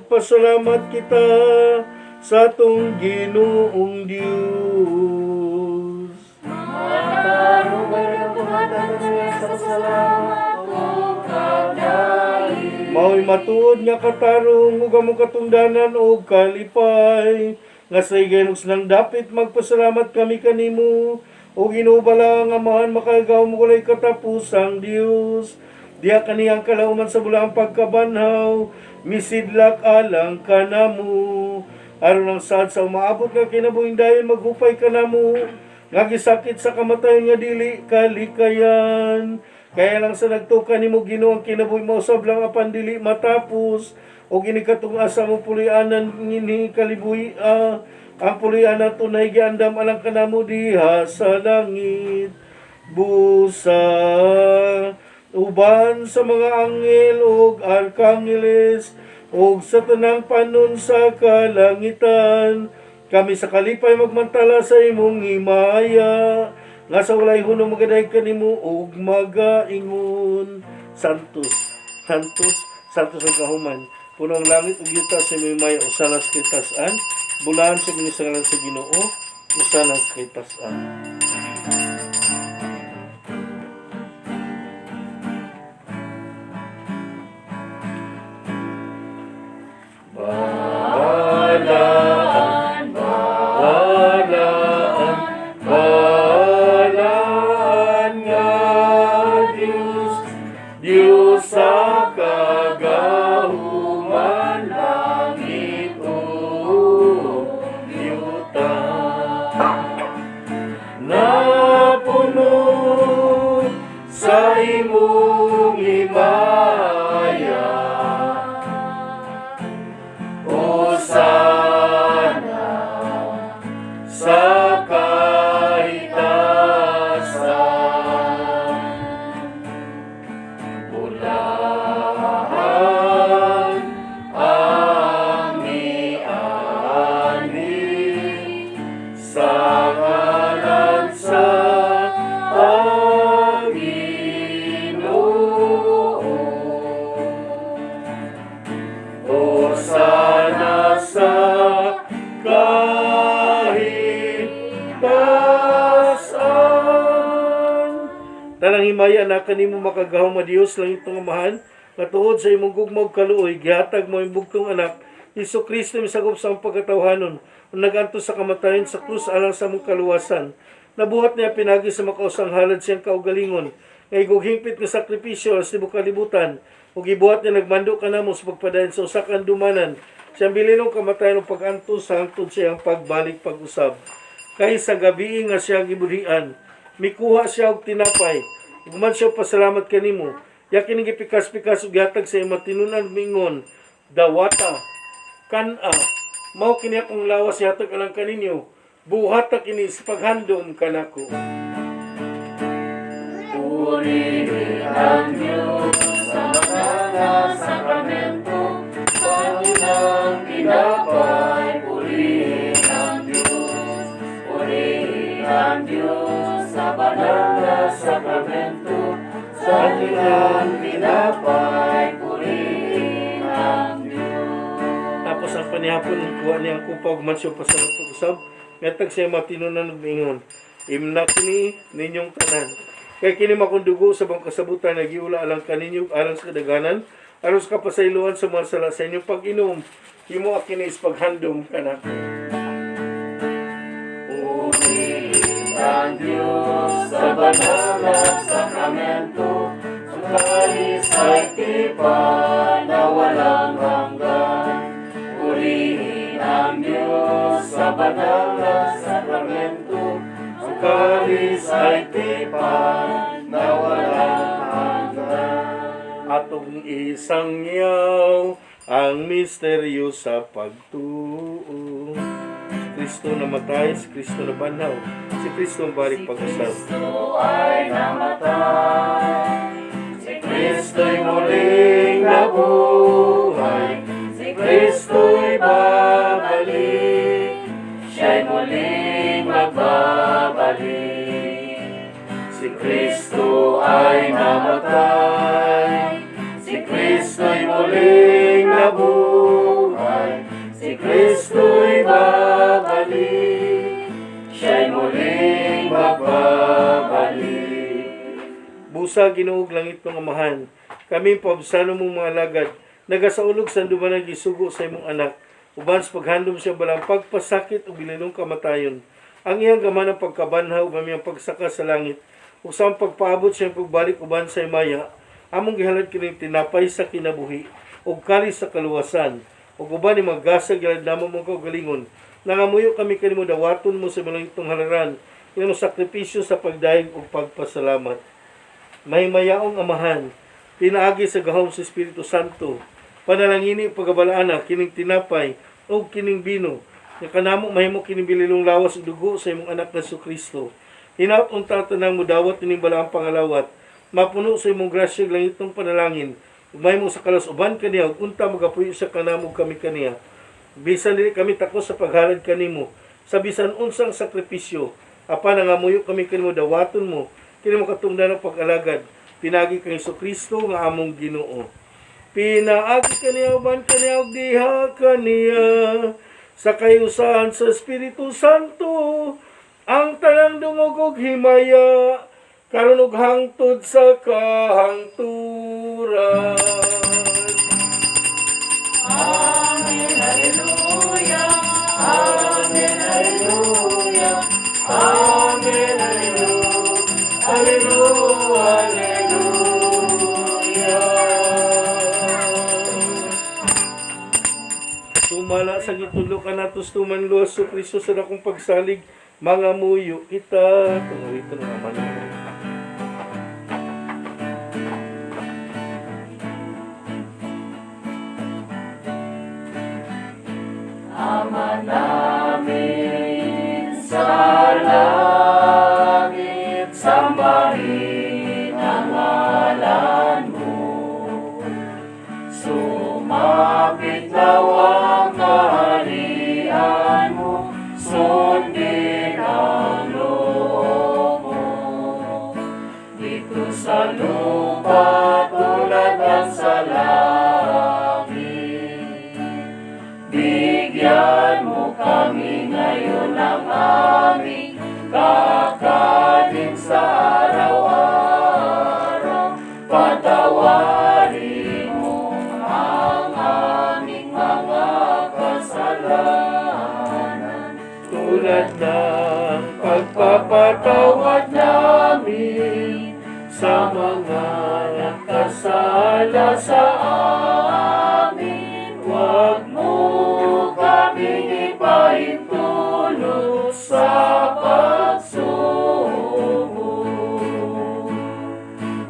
Magpasalamat kita sa atong Ginoong Diyos. Mao'y matuod nga katarong ug among katungdanan og kalipay nga sa higayon ug sinang dapit magpasalamat kami kanimo o Ginoo bala nga Amahan, makagagahom, walay katapusang Dios. Diha kaniyang kalauman sa bulaang pagkabanhaw, misidlak alang kanamo. Aron ang saad sa umaabot nga kinabuhing dayon maghupay kanamo nga gisakit sa kamatayon nga dili kalikayan. Kaya lang sa nagtuka nimo Ginoo ang kinabuhi mausab lang apan dili matapos og ini katong asa mo pulianan ngini kalibuhi ang pulianan tunay giandam alang kanamo diha sa langit. Busa uban sa mga anghel ug arkangheles ug sa tanang panon sa kalangitan, kami sa kalipay magmantala sa imong himaya nga sa walay hunong magadayeg kanimo ug magaingon: Santos, Santos, Santos ang kahuman, puno ang langit ug yuta sa imong himaya. Usana sa kitasan, bulahan sa sa ngalan sa Ginoo, usana sa kitasan. Balaan, balaan, balaan nga Diyos, Diyos sa kagahuman, langit ug yuta. Napuno sa imong himaya. Hosana sa kahitasan. Bulahan ang mianhi sa ngalan sa Panginoon. Hosana sa kahitasan. Tanang himaya na kanimo makagahom nga Dios, langitnong Amahan, nga tuod sa imong gugma ug kaluoy gihatag mo imong bugtong anak Hesus Kristo misagop sa among pagkatawhanon ug nagantos sa kamatayon sa krus alang sa among kaluwasan. Nabuhat niya pinagi sa makausang halad siyang kaugalingon nga igog hingpit nga sakripisyo sa tibuok kalibutan, ug gibuhat niya nagmando kanamo sa pagpadayon sa usa ka handumanan siyang bilinong kamatayon ug pag-antos sa hangtod sa iyang pagbalik pag-usab. Kay sa gabii nga siya gibudhian, mikuha siya og tinapay, ug human siya pasalamat kanimo, iya kining gipikas-pikas ug gihatag sa iyang matinunan, mingon, "Dawata, kan-a, mao kini akong lawas gihatag alang kaninyo. Buhata kini sa paghandom kanako." Purihin ang Diyos sa banal na sakramento, sa unang tinapay, purihin ang Diyos. Purihin ang Diyos sa banal na sakramento, sa unang tinapay, purihin ang Diyos. Tapos ang panihapon, kuha niya ang kupa ug human siya pasalamat pag-usab, mihatag sa iyang matinunan ug miingon, "Imna kini ninyong tanan. Kay kini akong dugo sa bag-ong kasabutan nga giula alang kaninyo ug alang sa kadaghanan aron sa kapasayloan sa mga sala. Sa inyong pag-inom, himoa kini sa paghandom kanako." Purihin ang Diyos sa banal na sakramento, sa kalis ay tipan na walang hanggan. Purihin ang Diyos sa banal na sakramento, sa kalis ay tipan na walang hanggan. Atong isangyaw ang misteryo sa pagtuo. Si Kristo namatay, si Kristo nabanhaw, si Kristo balik pag-usab. Kristo ay namatay, si Kristo'y muling nabuhay, si Kristo'y babalik, siya'y muling magbabalik. Si Kristo ay namatay, si Kristo'y muling nabuhay, si Kristo'y babalik, siya'y muling magbabalik. Busa, Ginoo ug langitnong Amahan, kami paubsanon mong mga alagad, nagasaulog sa handumanan gisugo sa imong anak, uban sa paghandom siya balang pagpasakit ug bilinong kamatayon. Ang iyang gaman ang pagkabanhaw ug iyang pagsaka sa langit, ug sa ang pagpaabot siya pagbalik uban sa himaya, among gihalad kining tinapay sa kinabuhi ug kalis sa kaluwasan. Ug uban ni mga gilad namo mong kaugalingon. Nangamuyo kami kanimo, dawaton mo sa malangitong halaran imo sakripisyo sa pagdayeg ug pagpasalamat. Mahimayaong Amahan, pinaagi sa gahom sa Espiritu Santo, panalangini pagabalaana kining tinapay ug kining bino, nga kanamo mahimo kining bililong lawas ug dugo sa imong anak nga Kristo. Hinaut unta tanang mudawat ining balaang pangalawat, mapuno sa imong grasya ug langitong panalangin, ug mahimo sa kalas uban kaniya ug unta magapuyo siya kanamo ug kami kaniya. Bisan dili kami takos sa paghalad kanimo sa bisan unsang sakripisyo, apan nangamuyo kami kanimo, dawaton mo kini mo katungdan ang pag-alagad pinaagi kang Kristo nga among Ginoo. Pinaagi kaniya, uban kaniya ug diha kaniya, sa kayusan sa Espiritu Santo, ang tanang dungog ug himaya karon ug hangtod sa kahangturan. Amen, Hallelujah. Amen, Hallelujah. Amen, Hallelujah. Hallelujah, Hallelujah. Sumala sa gitudlo kanato sa tumanlo sa Kristo sa dakong pagsalig, mga muyo kita tungod ng Ama namo. Ama namin sa langit, sambahin ang ngalan mo. Sumapit nawa ang kaharian mo, sundin ang loob mo. Dito sa lupa tulad ng sa langit. Bigyan mo kami ngayon ng aming kakanin sa araw-araw. Patawarin mo ang aming mga kasalanan, tulad ng pagpapatawad namin sa mga nagkasala sa amin. Huwag mo kaming ipahintulot sa pagsubok.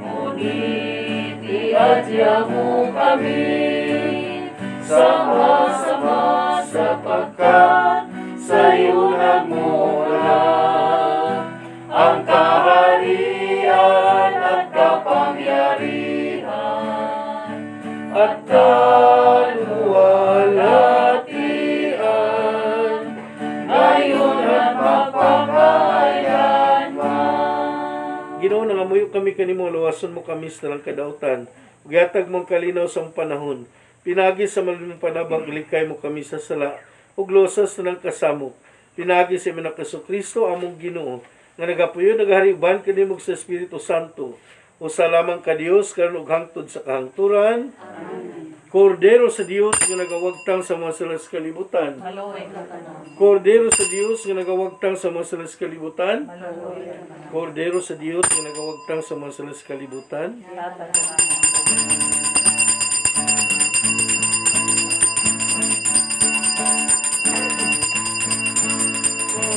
Ngunit iadya mo kami sa masama, sapagkat sa iyo nagmula ang kaharian at kapangyarihan at kaluwalhatian, ngayon at magpakailanman. Ginoo, nangamuyo kami kanimo, luwason mo kami sa tanang kadautan. Ug gihatag mong kalinaw sa among panahon. Pinaagi sa malimong panabang, ilikay mo kami sa sala ug luwasa sa tanang kasamok. Pinaagi sa imong Kristo among Ginoo, nga nagapuyo, nagahari uban kanimo sa Espiritu Santo. Usa lamang ka Dios, karon ug hangtod sa kahangturan. Kordero sa Dios nga nagawagtang sa mga sala sa kalibutan. Maluoy ka kanamo. Kordero sa Dios nga nagawagtang sa mga sala sa kalibutan. Maluoy ka kanamo. Kordero sa Dios nga nagawagtang sa mga sala sa kalibutan. Hatag kanamo.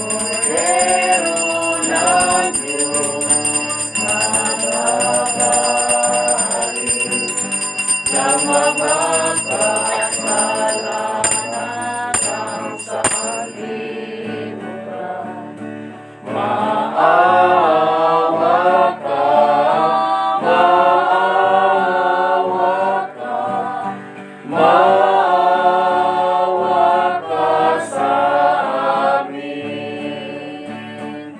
Kordero ng Diyos na nag-aalis ng mga kasalanan ng sanlibutan. Maawa ka, maawa ka, maawa ka sa amin.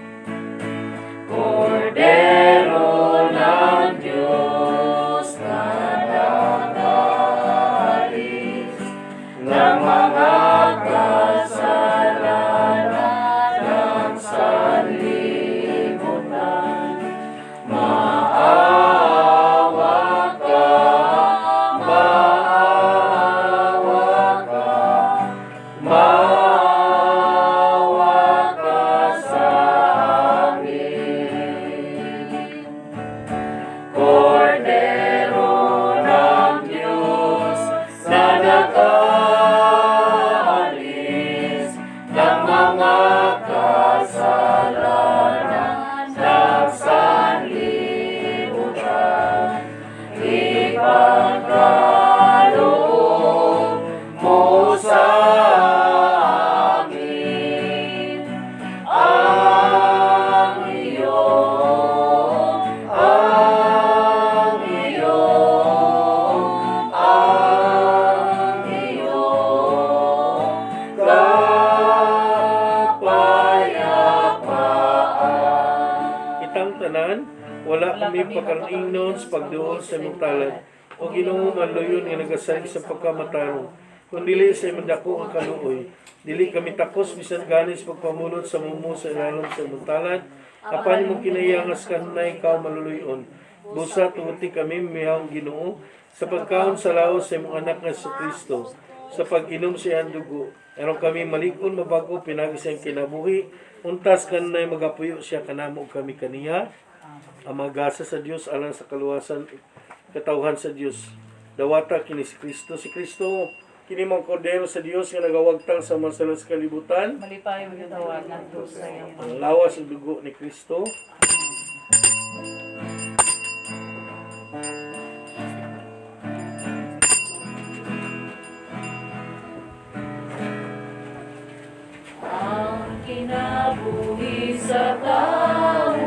Kordero ng Diyos na nag-aalis kami pakaron-ingnon sa pagduol sa imong talad. O Ginoo, manluyon nga nagasalig sa pagkamatarong. Kung dili sa imong dako ang kaluoy, dili kami takos bisan gani sa pagpamulot sa mumo sa ilalom sa imong talad. Apan imong kinayangas kanunay ikaw maluluyon. Busa tuguti kami miyang Ginoo sa pagkaon sa laos sa imong anak nga si Kristo, sa pag-inom sa iyang dugo. Aron kami malig-on mabago pinagi sa iyang kinabuhi, untas kanunay magapuyo siya kanamo ug kami kaniya. Ang mga gasa sa Dios alang sa kaluwasan katawhan sa Dios. Dawata kini si Kristo, si Kristo kini mong kordero sa Dios nga nagawagtang sa mga sala sa kalibutan. Malipay mo gitawag ngadto sa iyang Ang lawas ug dugo ni Kristo. Ang kinabuhi sa tao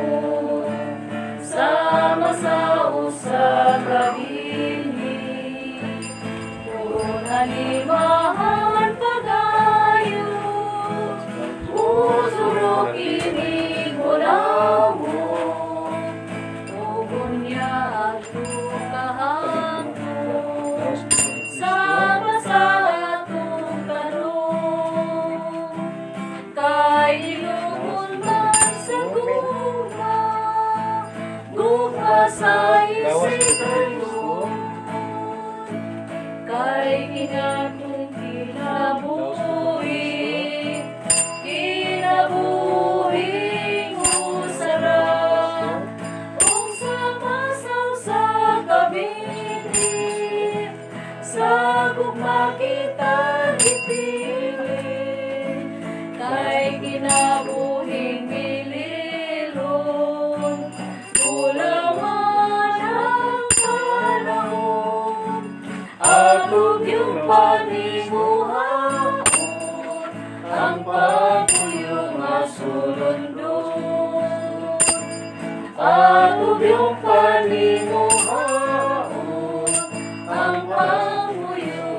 sama sa usa ka binhi, kung halimahan pagayo, usuro kini mo ug unya ato kahangto sama sa atong tanong. Kay ilungon man sa gugma, gugma sa Lawas isig ug dugo ni Kristo. Kay kinatong kinabuhi, kinabuhi usara, ug sa pasaw sa kabini, sa gugma kita gipili. Kay kinabuhing mililon, gulaman ang panahon, atong yung panimuhaon, ang pagpuyo nga sulundon. Atong yung panimuhaon, ang pagpuyo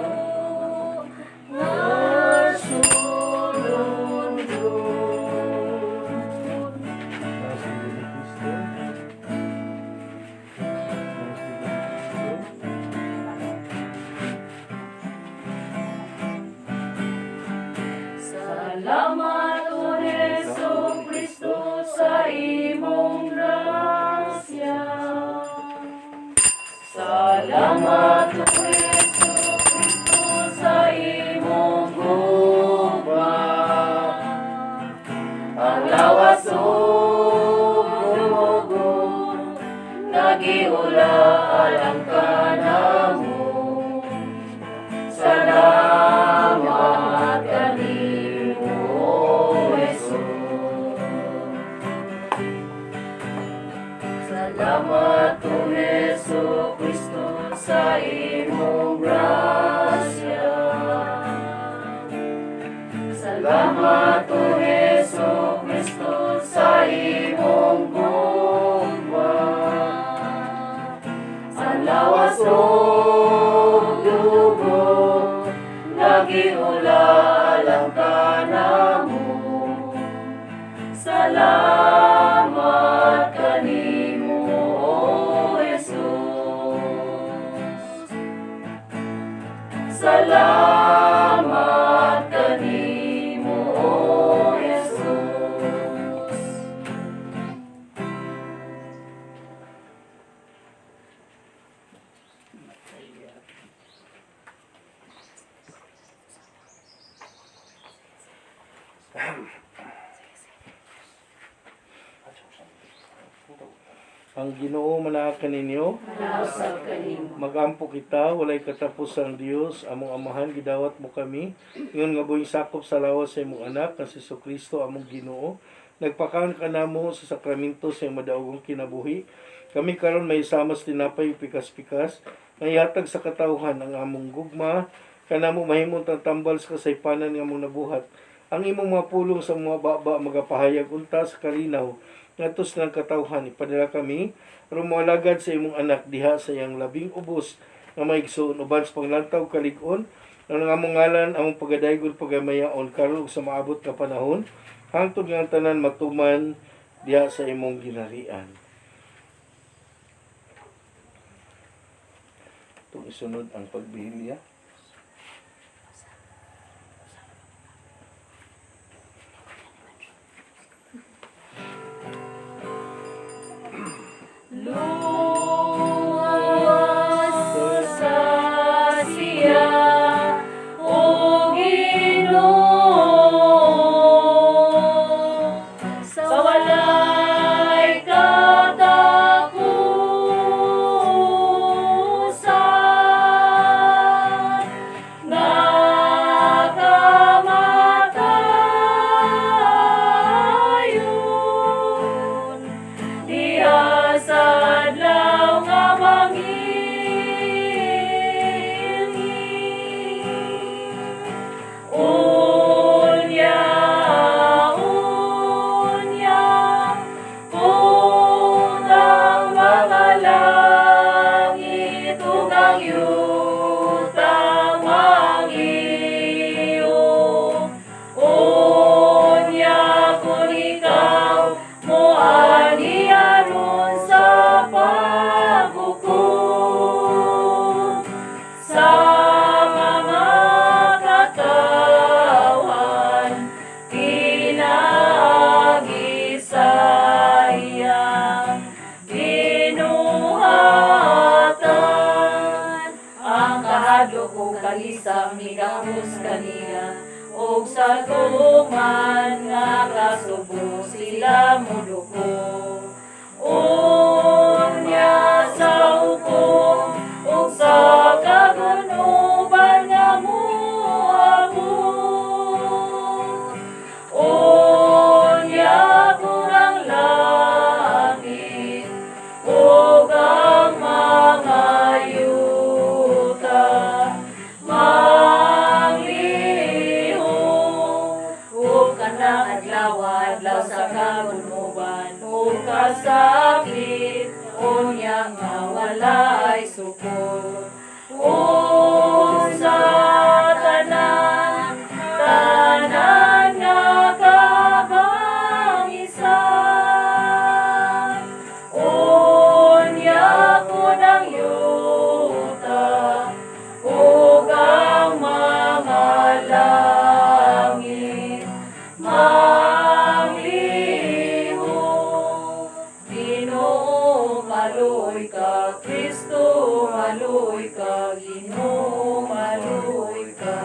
nga sulundon. Lawas ug dugo ni Kristo. Lawas ug dugo ni Kristo. Salamat o Hesus Kristo sa imong grasya. Salamat o Hesus Kristo sa imong gugma. Ang lawas ug dugo nagiula alang kanamo. Salamat kanimo, Jesus. Salamat o Hesus Kristo sa imong grasya. Salamat o Hesus Kristo sa imong gugma. Ang lawas ug dugo nagiula alang kanamo. Salamat kanimo, O Jesus. Salamat kanimo, O Jesus. Ang Ginoo manaa kaninyo. Manausap kanimo. Magampo kita, walay katapusan ang Dios, among amahan gidawat mo kami. Ingon nga buhing sakop sa lawas sa imong anak, nga si Kristo among Ginoo. Nagpakaon ka namo sa sakramento sa imong madaogong kinabuhi. Kami karon may sama sa tinapay ug pikas-pikas, nga ihatag sa katawhan ang among gugma, kanamo mahimong tatambal sa kasaypanan nga among nabuhat. Ang imong mga pulong sa mga baba magapahayag unta sa kalinaw ngadto sa ng katawhan. Ipadala kami aron moalagad sa imong anak diha sa iyang labing ubos nga maigsoon uban sa panglantaw kalig-on ang among ngalan, among pagadaygon, pagamayaon karon ug sa maabot nga panahon hangtod nga ang tanan matuman diha sa imong ginarian. isunod ang pagbihilya. Luwas sa siya, O Ginoo, sa walay katapusan, nga kamatayon. Diha sa adlaw nga mangilhin. Unya, unya, kung ang mga langit ug ang yuta mangiyo. Unya kung ikaw moani aron sa paghukom sa mga katawhan pinaagi sa iyang binuhatan. Ang kahadlok ug kalisa migahus kaniya, ug sa tuman nga kasubo sila moduko. Unya sa hukom ug sa kagunuban nga moabot. Unya kung ang langit ug ang mga yuta manglihok, ug kanang adlaw, adlaw sa kagunuban ug kasakit, unya nga walay sukod. Ug sa tanan, tanan nga kabangisan, unya kun ang yuta ug ang mga langit manglihok. Ginoo, maluoy ka. Kristo, maluoy ka. Ginoo, maluoy ka.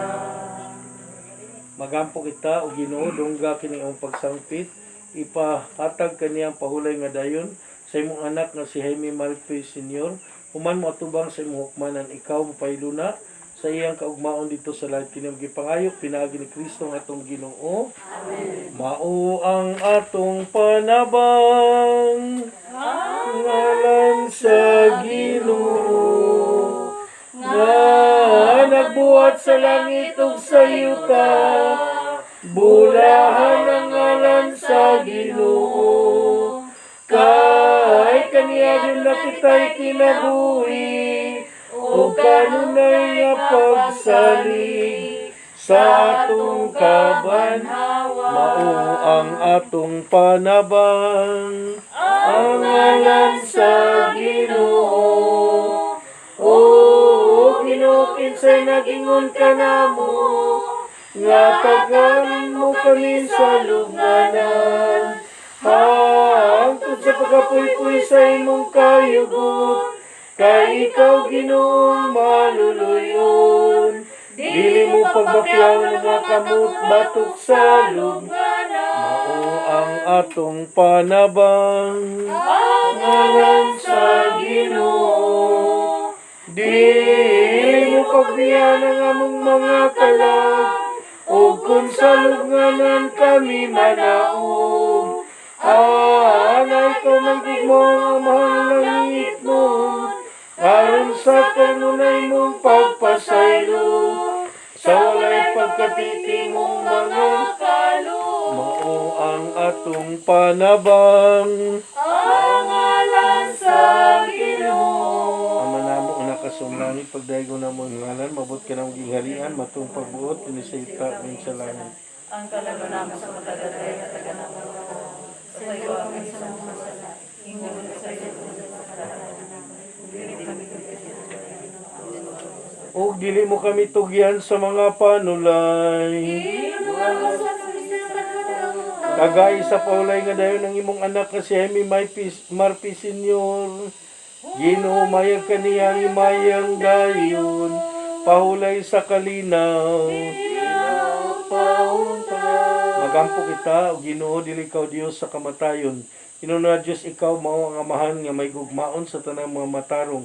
Magampo kita o Ginoo, dungga kini ang pagsangpit, ipahatag kaniyang pahulay nga dayon sa imong anak nga si Jaime Malpe Sr. Human mo atubang sa imong hukmanan, ikaw mopailuna sa iyang kaugmaon dito sa langit. Kini ang gipangayo pinaagi ni Kristo nga atong Ginoo. Amen. Mao ang atong panabang, ngalan sa Ginoo nga nagbuhat sa langit ug sa yuta, bulahan ang ngalan sa Ginoo. Kay kaniya din na kita'y kinabuhi, ug kanunay nga pagsalig sa atong kaban. Mao ang atong panabang, ang ngalan sa Ginoo. O Ginoo, kinsay nagingon kanamo nga tagaan mo kami sa lubnganan, hangtod sa pagkapuypuy sa imong kayugot, kay ikaw, Ginoo, maluluyon. Dili mo pagbakyaw ng mga kamot batok sa lubnganan. Mao ang atong panabang, ngalan sa Ginoo. Dili mo pagbiyan ang among mga kalag, ug kung sa lubnganan kami manaog, anay ka magugmo ang amang langit mo, aron sa kanunay mong pagpasaylo, sa walay pagkatiti mong mga kaloob. Mao ang atong panabang, Ang ngalan sa Ginoo. Ama namo nga nakasumlangit, pagdaygo namo ang ngalan, mabot ka ng gingharian, matong pagbuot kini sa yuta ning sa langit. Ang kalalo namo sa magagatay at taganamo. Sa iyo ang isang masala. Ingon sa iyo sa kalalo. Dili kami. Ug dili mo kami tugyan sa mga panulay. Tagay sa paulay nga dayon ang imong anak nga si Jaime Maypis, Marpi Senior. Ginoo, mayag kaniya ang imayang dayon. Pahulay sa kalinaw. Magampo kita, o Ginoo, dili ikaw Dios sa kamatayon. Inuna Dios, ikaw mao ang amahan nga may gugmaon sa tanang mga matarong.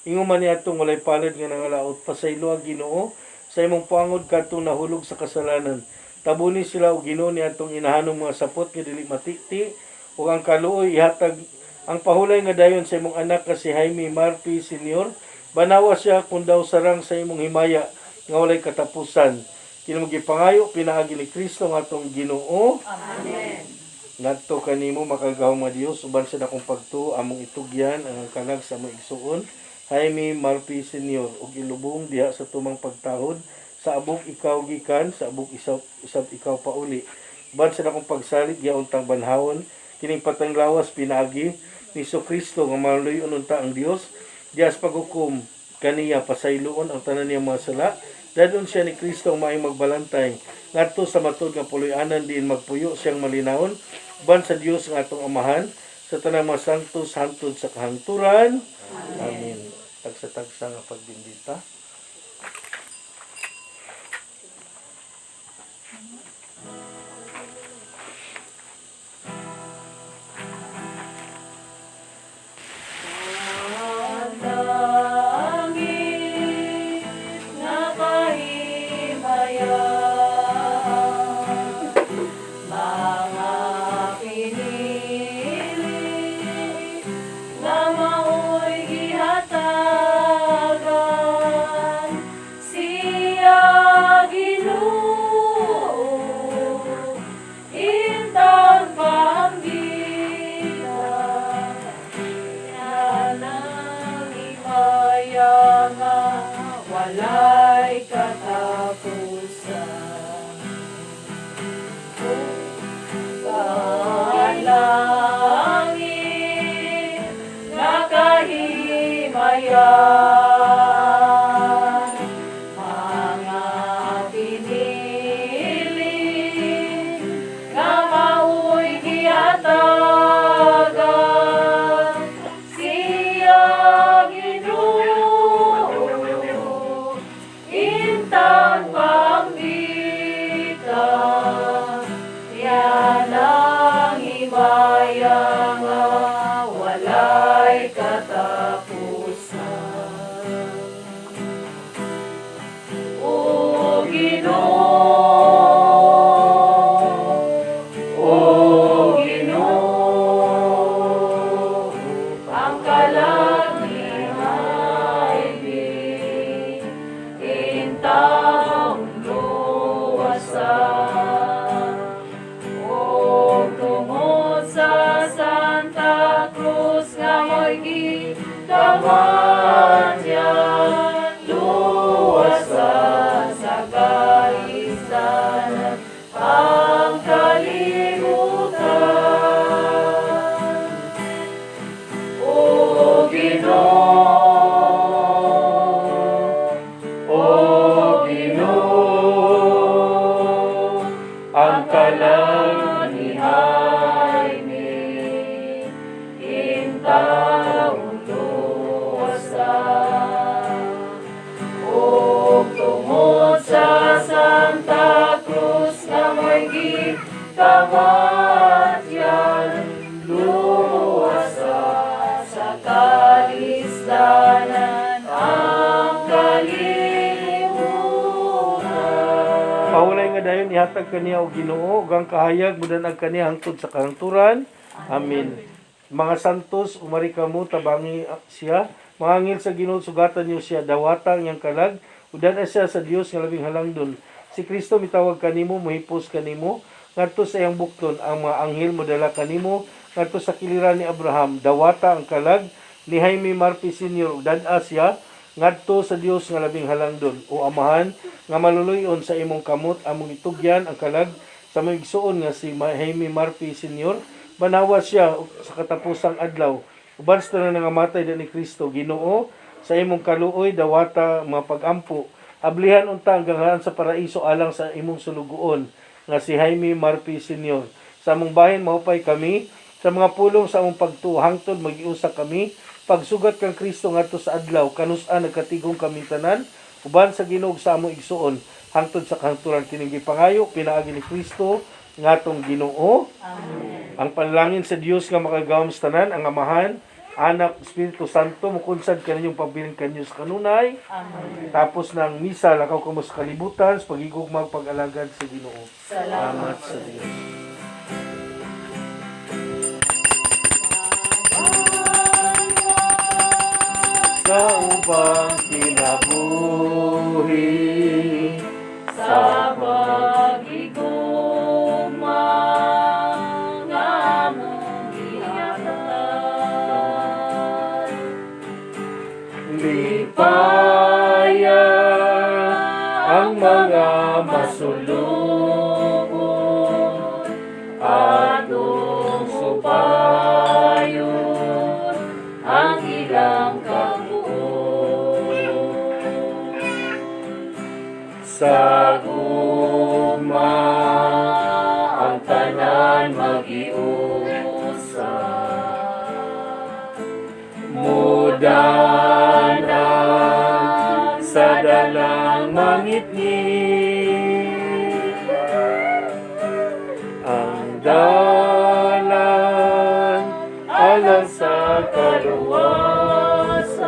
Ingon man ni atong walay palad nga nangalaot, pasaylo ang Ginoo sa imong puangod kadtong nahulog sa kasalanan. Tabuni sila o Ginoo ni atong inahanong mga sapot nga dili matiti ug ang kaluoy ihatag ang pahulay nga dayon sa imong anak nga si Jaime Marpi Senior. Banawa siya kun daw sarang sa imong himaya nga walay katapusan. Kini gipangayo pinaagi ni Kristo nga atong Ginoo. Amen. Ngadto kanimo, makagagahom nga Dios, uban sa dakong pagtuo among itugyan ang kalag sa among igsuon Jaime Marpi Senior ug ilubong diha sa tumang pagtahod sa abog ikaw gikan, sa abog isab, isab ikaw pauli. Uban sa dakong pagsalig giuntang banhawon kining patang lawas pinaagi ni Kristo nga maluyon unta ang Dios diha sa paghukom kaniya. Pasayloon ang tanan niyang mga sala. Dadon siya ni Kristo ang maayong magbalantay ngadto sa matud nga puloy-anan diin magpuyo siyang malinawon uban sa Dios nga atong Amahan sa tanang mga santos hangtod sa kahangturan. Amen. Tagsa-tagsa nga pagbindita. Langit nga kahimayan, mga pinili nga mao'y gihatagan, siya Ginoo, intang pambita. Yanang himaya nga walay katapusan. Langit nga kahimayan, mga pinili nga mao'y gihatagan, siya Ginoo, intang pambita. Yan ang himaya nga walay katapusan. O Ginoo, O Ginoo, ang kalag ni Jaime, intawong luwasan. O tungod sa Santa Cruz nga mo'y gikamatyan, luwasan sa kaisdanan ang kalibutan. O Ginoo, O Ginoo, ang kalag ni Jaime, intawong luwasan. O tungod sa Santa Cruz nga mo'y gikamatyan, luwasan sa kalisdanan ang kalibutan. Pahulay nga dayon ihatag kaniya og Ginoo ug ang kahayag mudanag kaniya hangtod sa kahangturan. Amen. Mga santos, umari kamo, tabangi siya. Mga anghel sa Ginoo, sugatan niyo siya, dawata ang iyang kalag. Udan siya sa Dios nga labing halangdon. Si Kristo mitawag kanimo, mohipos kanimo ngadto sa iyang bukton. Ang mga anghel modala kanimo ngadto sa kiliran ni Abraham. Dawata ang kalag ni Jaime Marpi Sr. Udan siya ngadto sa Dios nga labing halangdon. O Amahan nga maluluyon, sa imong kamot among itugyan ang kalag sa mga igsuon nga si Jaime Marpi Sr. Banawa siya sa katapusang adlaw uban sa tanan nga namatay ni Kristo. Ginoo, Sa imong kaluoy dawata mga pagampo. Ablihan unta ang ganghaan sa paraiso alang sa imong sulugoon nga si Jaime Marpi Sr. Sa among bahin mahupay kami sa mga pulong sa among pagtuo hangtod magiusa kami pagsugat kang Kristo ngadto sa adlaw kanus-a nagkatigong kami tanan uban sa Ginoo ug sa among igsuon hangtod sa kahangturan kining gipangayo pinaagi ni Kristo ngatong Ginoo. Amen. Ang panalangin sa Dios nga makagawom sa tanan, ang Amahan, Anak, Espiritu Santo, mukunsad kaninyong pabilin kanyo sa kanunay. Amen. Tapos ng misa, lakaw kamo sa kalibutan, sa pagigugmag pag-alagad sa Ginoo. Salamat. Salamat sa Dios. Sa ubang kinabuhi, Sa pagigugma nga among gihatag. lipaya ang mga masulubon Atong subayon ang ilang kabuon. Sa gugma Ang tanan magiusa. Mudanan sa dalang mangitngit ang dalan alang sa kaluwasan.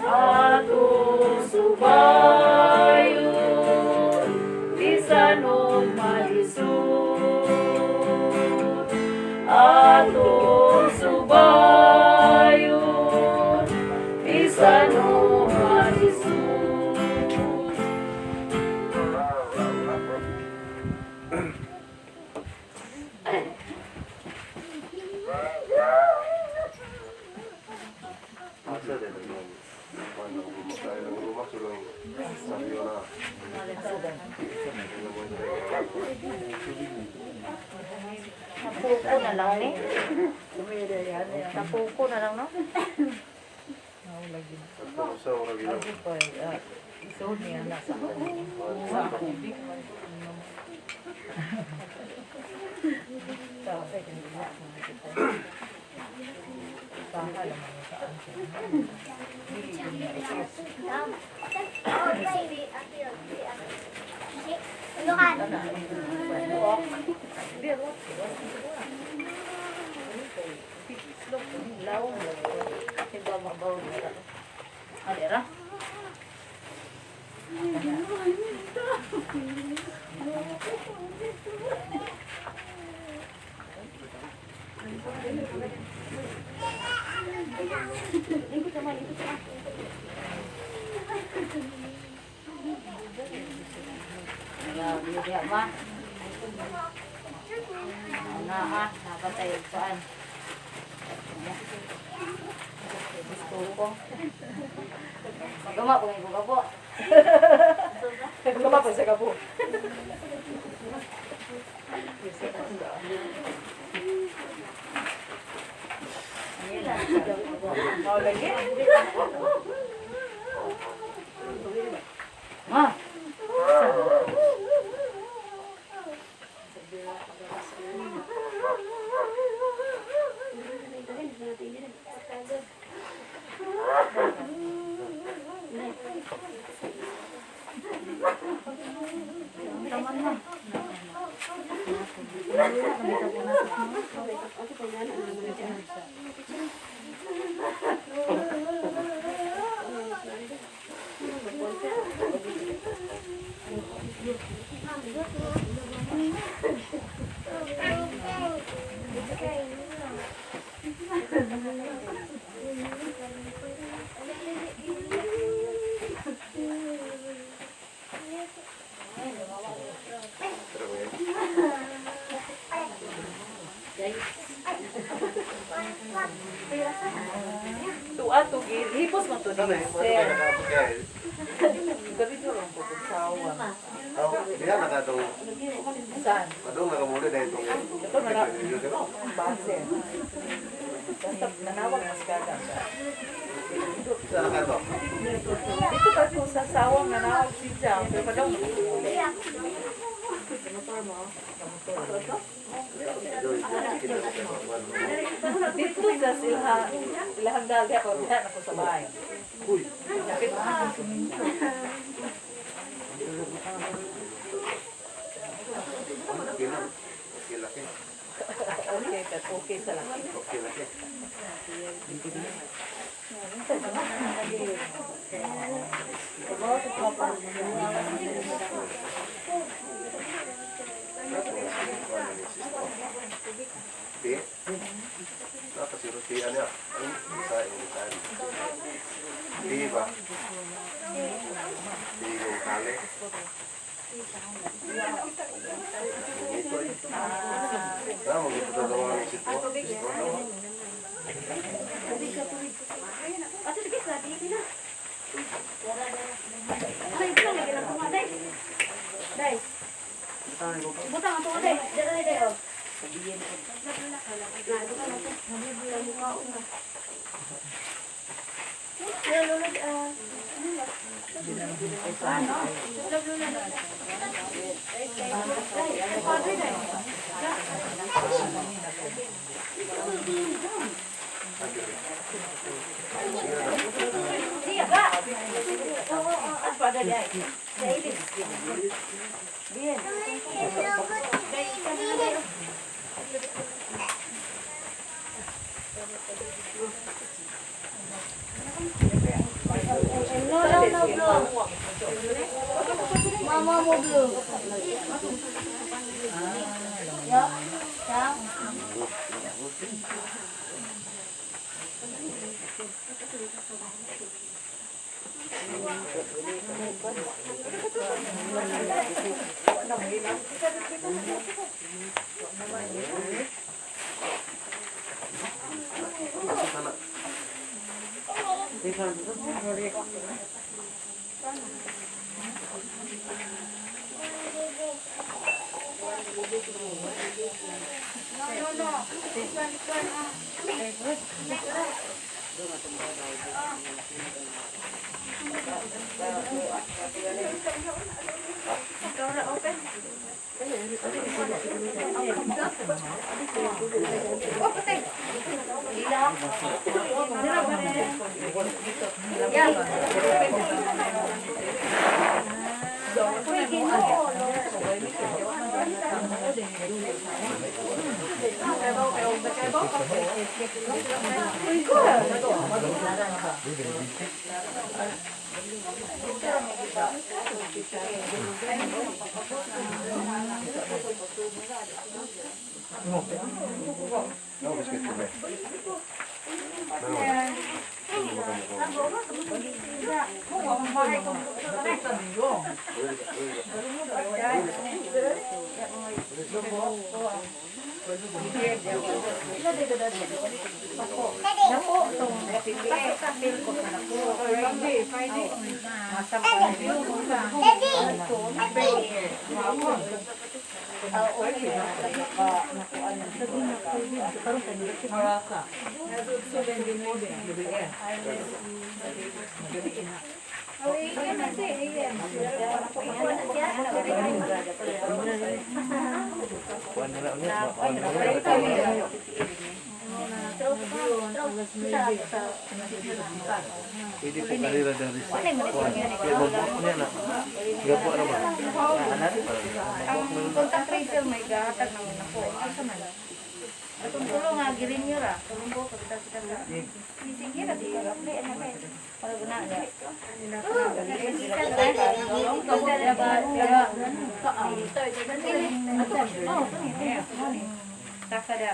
Atong subayon bisan og malisod. Atong subayon bisan og malisod. Napuko na lang ni. Napuko na lang, no? Alera? Grabe ma. Na ah, napatay paan. Gusto ko. Magama po ngayon po. Magama po sa kabo. Ma. Tuwa to hipos man to ni sir. Gabi to lang po sawa. Saan? Ito na na base. Basta nanawag mas kada siya. Asawa nga na siya, pero pa daw. Dito sa sila, ilahang dagat ko, diha na ko sa bahay. Kapit Okay na. Okay laki. Okay, but okay sa lang. Okay laki. P? Nakasiro P ano yan? Ay, isa, isa. P ba? P yung kale. Ito eh. Ah, mag-ito na mga isip mo. No, no, no, blue. Mama mo blue. Yo, ciao. No, biscuit ko ba? Kuan na lang, kuan na lang. Pwede po kanila dari sa kuan. Kaya mabuak niya na. Gabuak na ba? Ang contact tracer may gahatag ng nako. Asa man? Atong tulo nga girinyo ra. Tulong ko pagkita kita sa. Sige ra di apply ana kay. Para guna na. Saka da.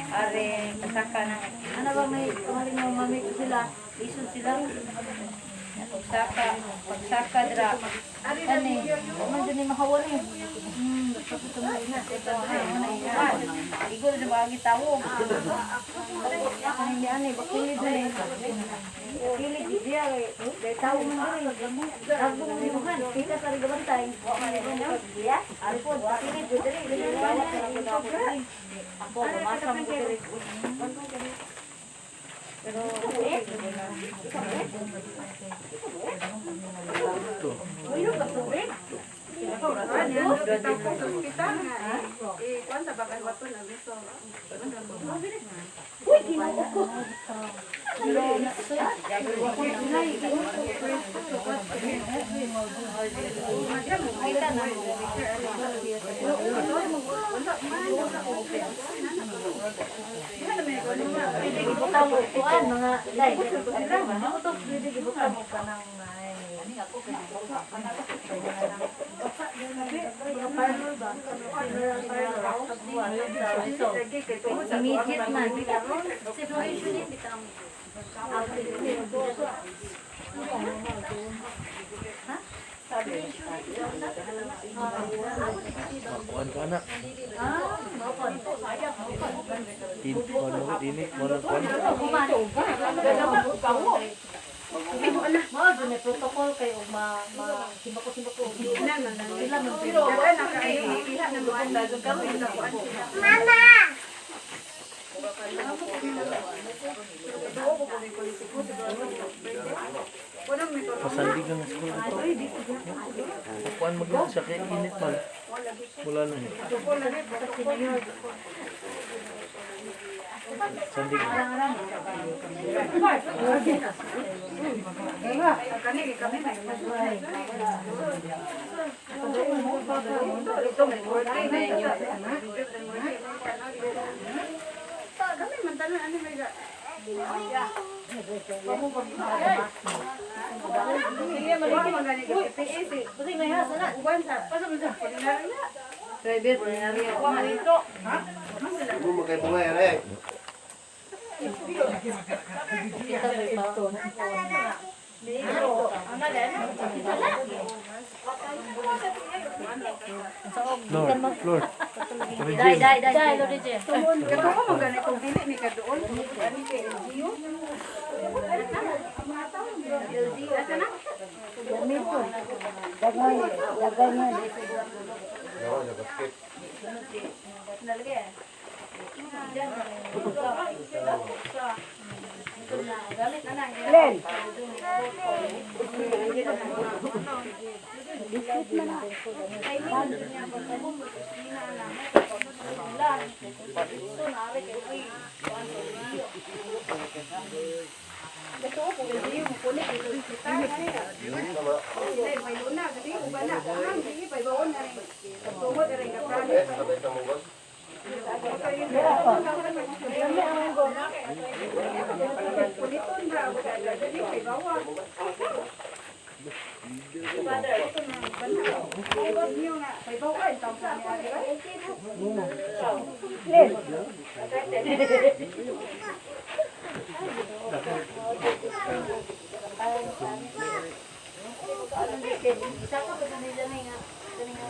Are, saka na. Ano ba may kumaling mo mami ko sila? Lisod sila. Pagsaka, pagsaka dra. Ani, man dyan ni mahawan eh. Igol na bagi tawo. Ani ani bakilid na eh. Kilid di diya eh. Kay tawo man diri. Agbo mo imuhan. Kita sa gabantay. Wa man ni diya. Ari po bakilid di diri. Ako, masam ko diri. Pero Pwede gibutang og kuan mga day. Ito pwede gibutang og kanang ay mga parlor ba? Immediate man. Situation ni bitang Kuan ka anak. Kuan mo ko dinit mo na kuan. Mao jud may protocol kay og ma ma simbako-simbako. Sila man Pasandig ang school ito. Kuan mo gyud siya kay init man. Wala na eh. Sandig. Kasi may hasa na. Private ordinaryo. Mo makay bungay re. Kita may pa. Lord, Lord. Dai dai dai. Dai Lord Jen. Gawa sa basket. Eh, sabay sa mungos. Isa ka pa kanila nga. Kani nga.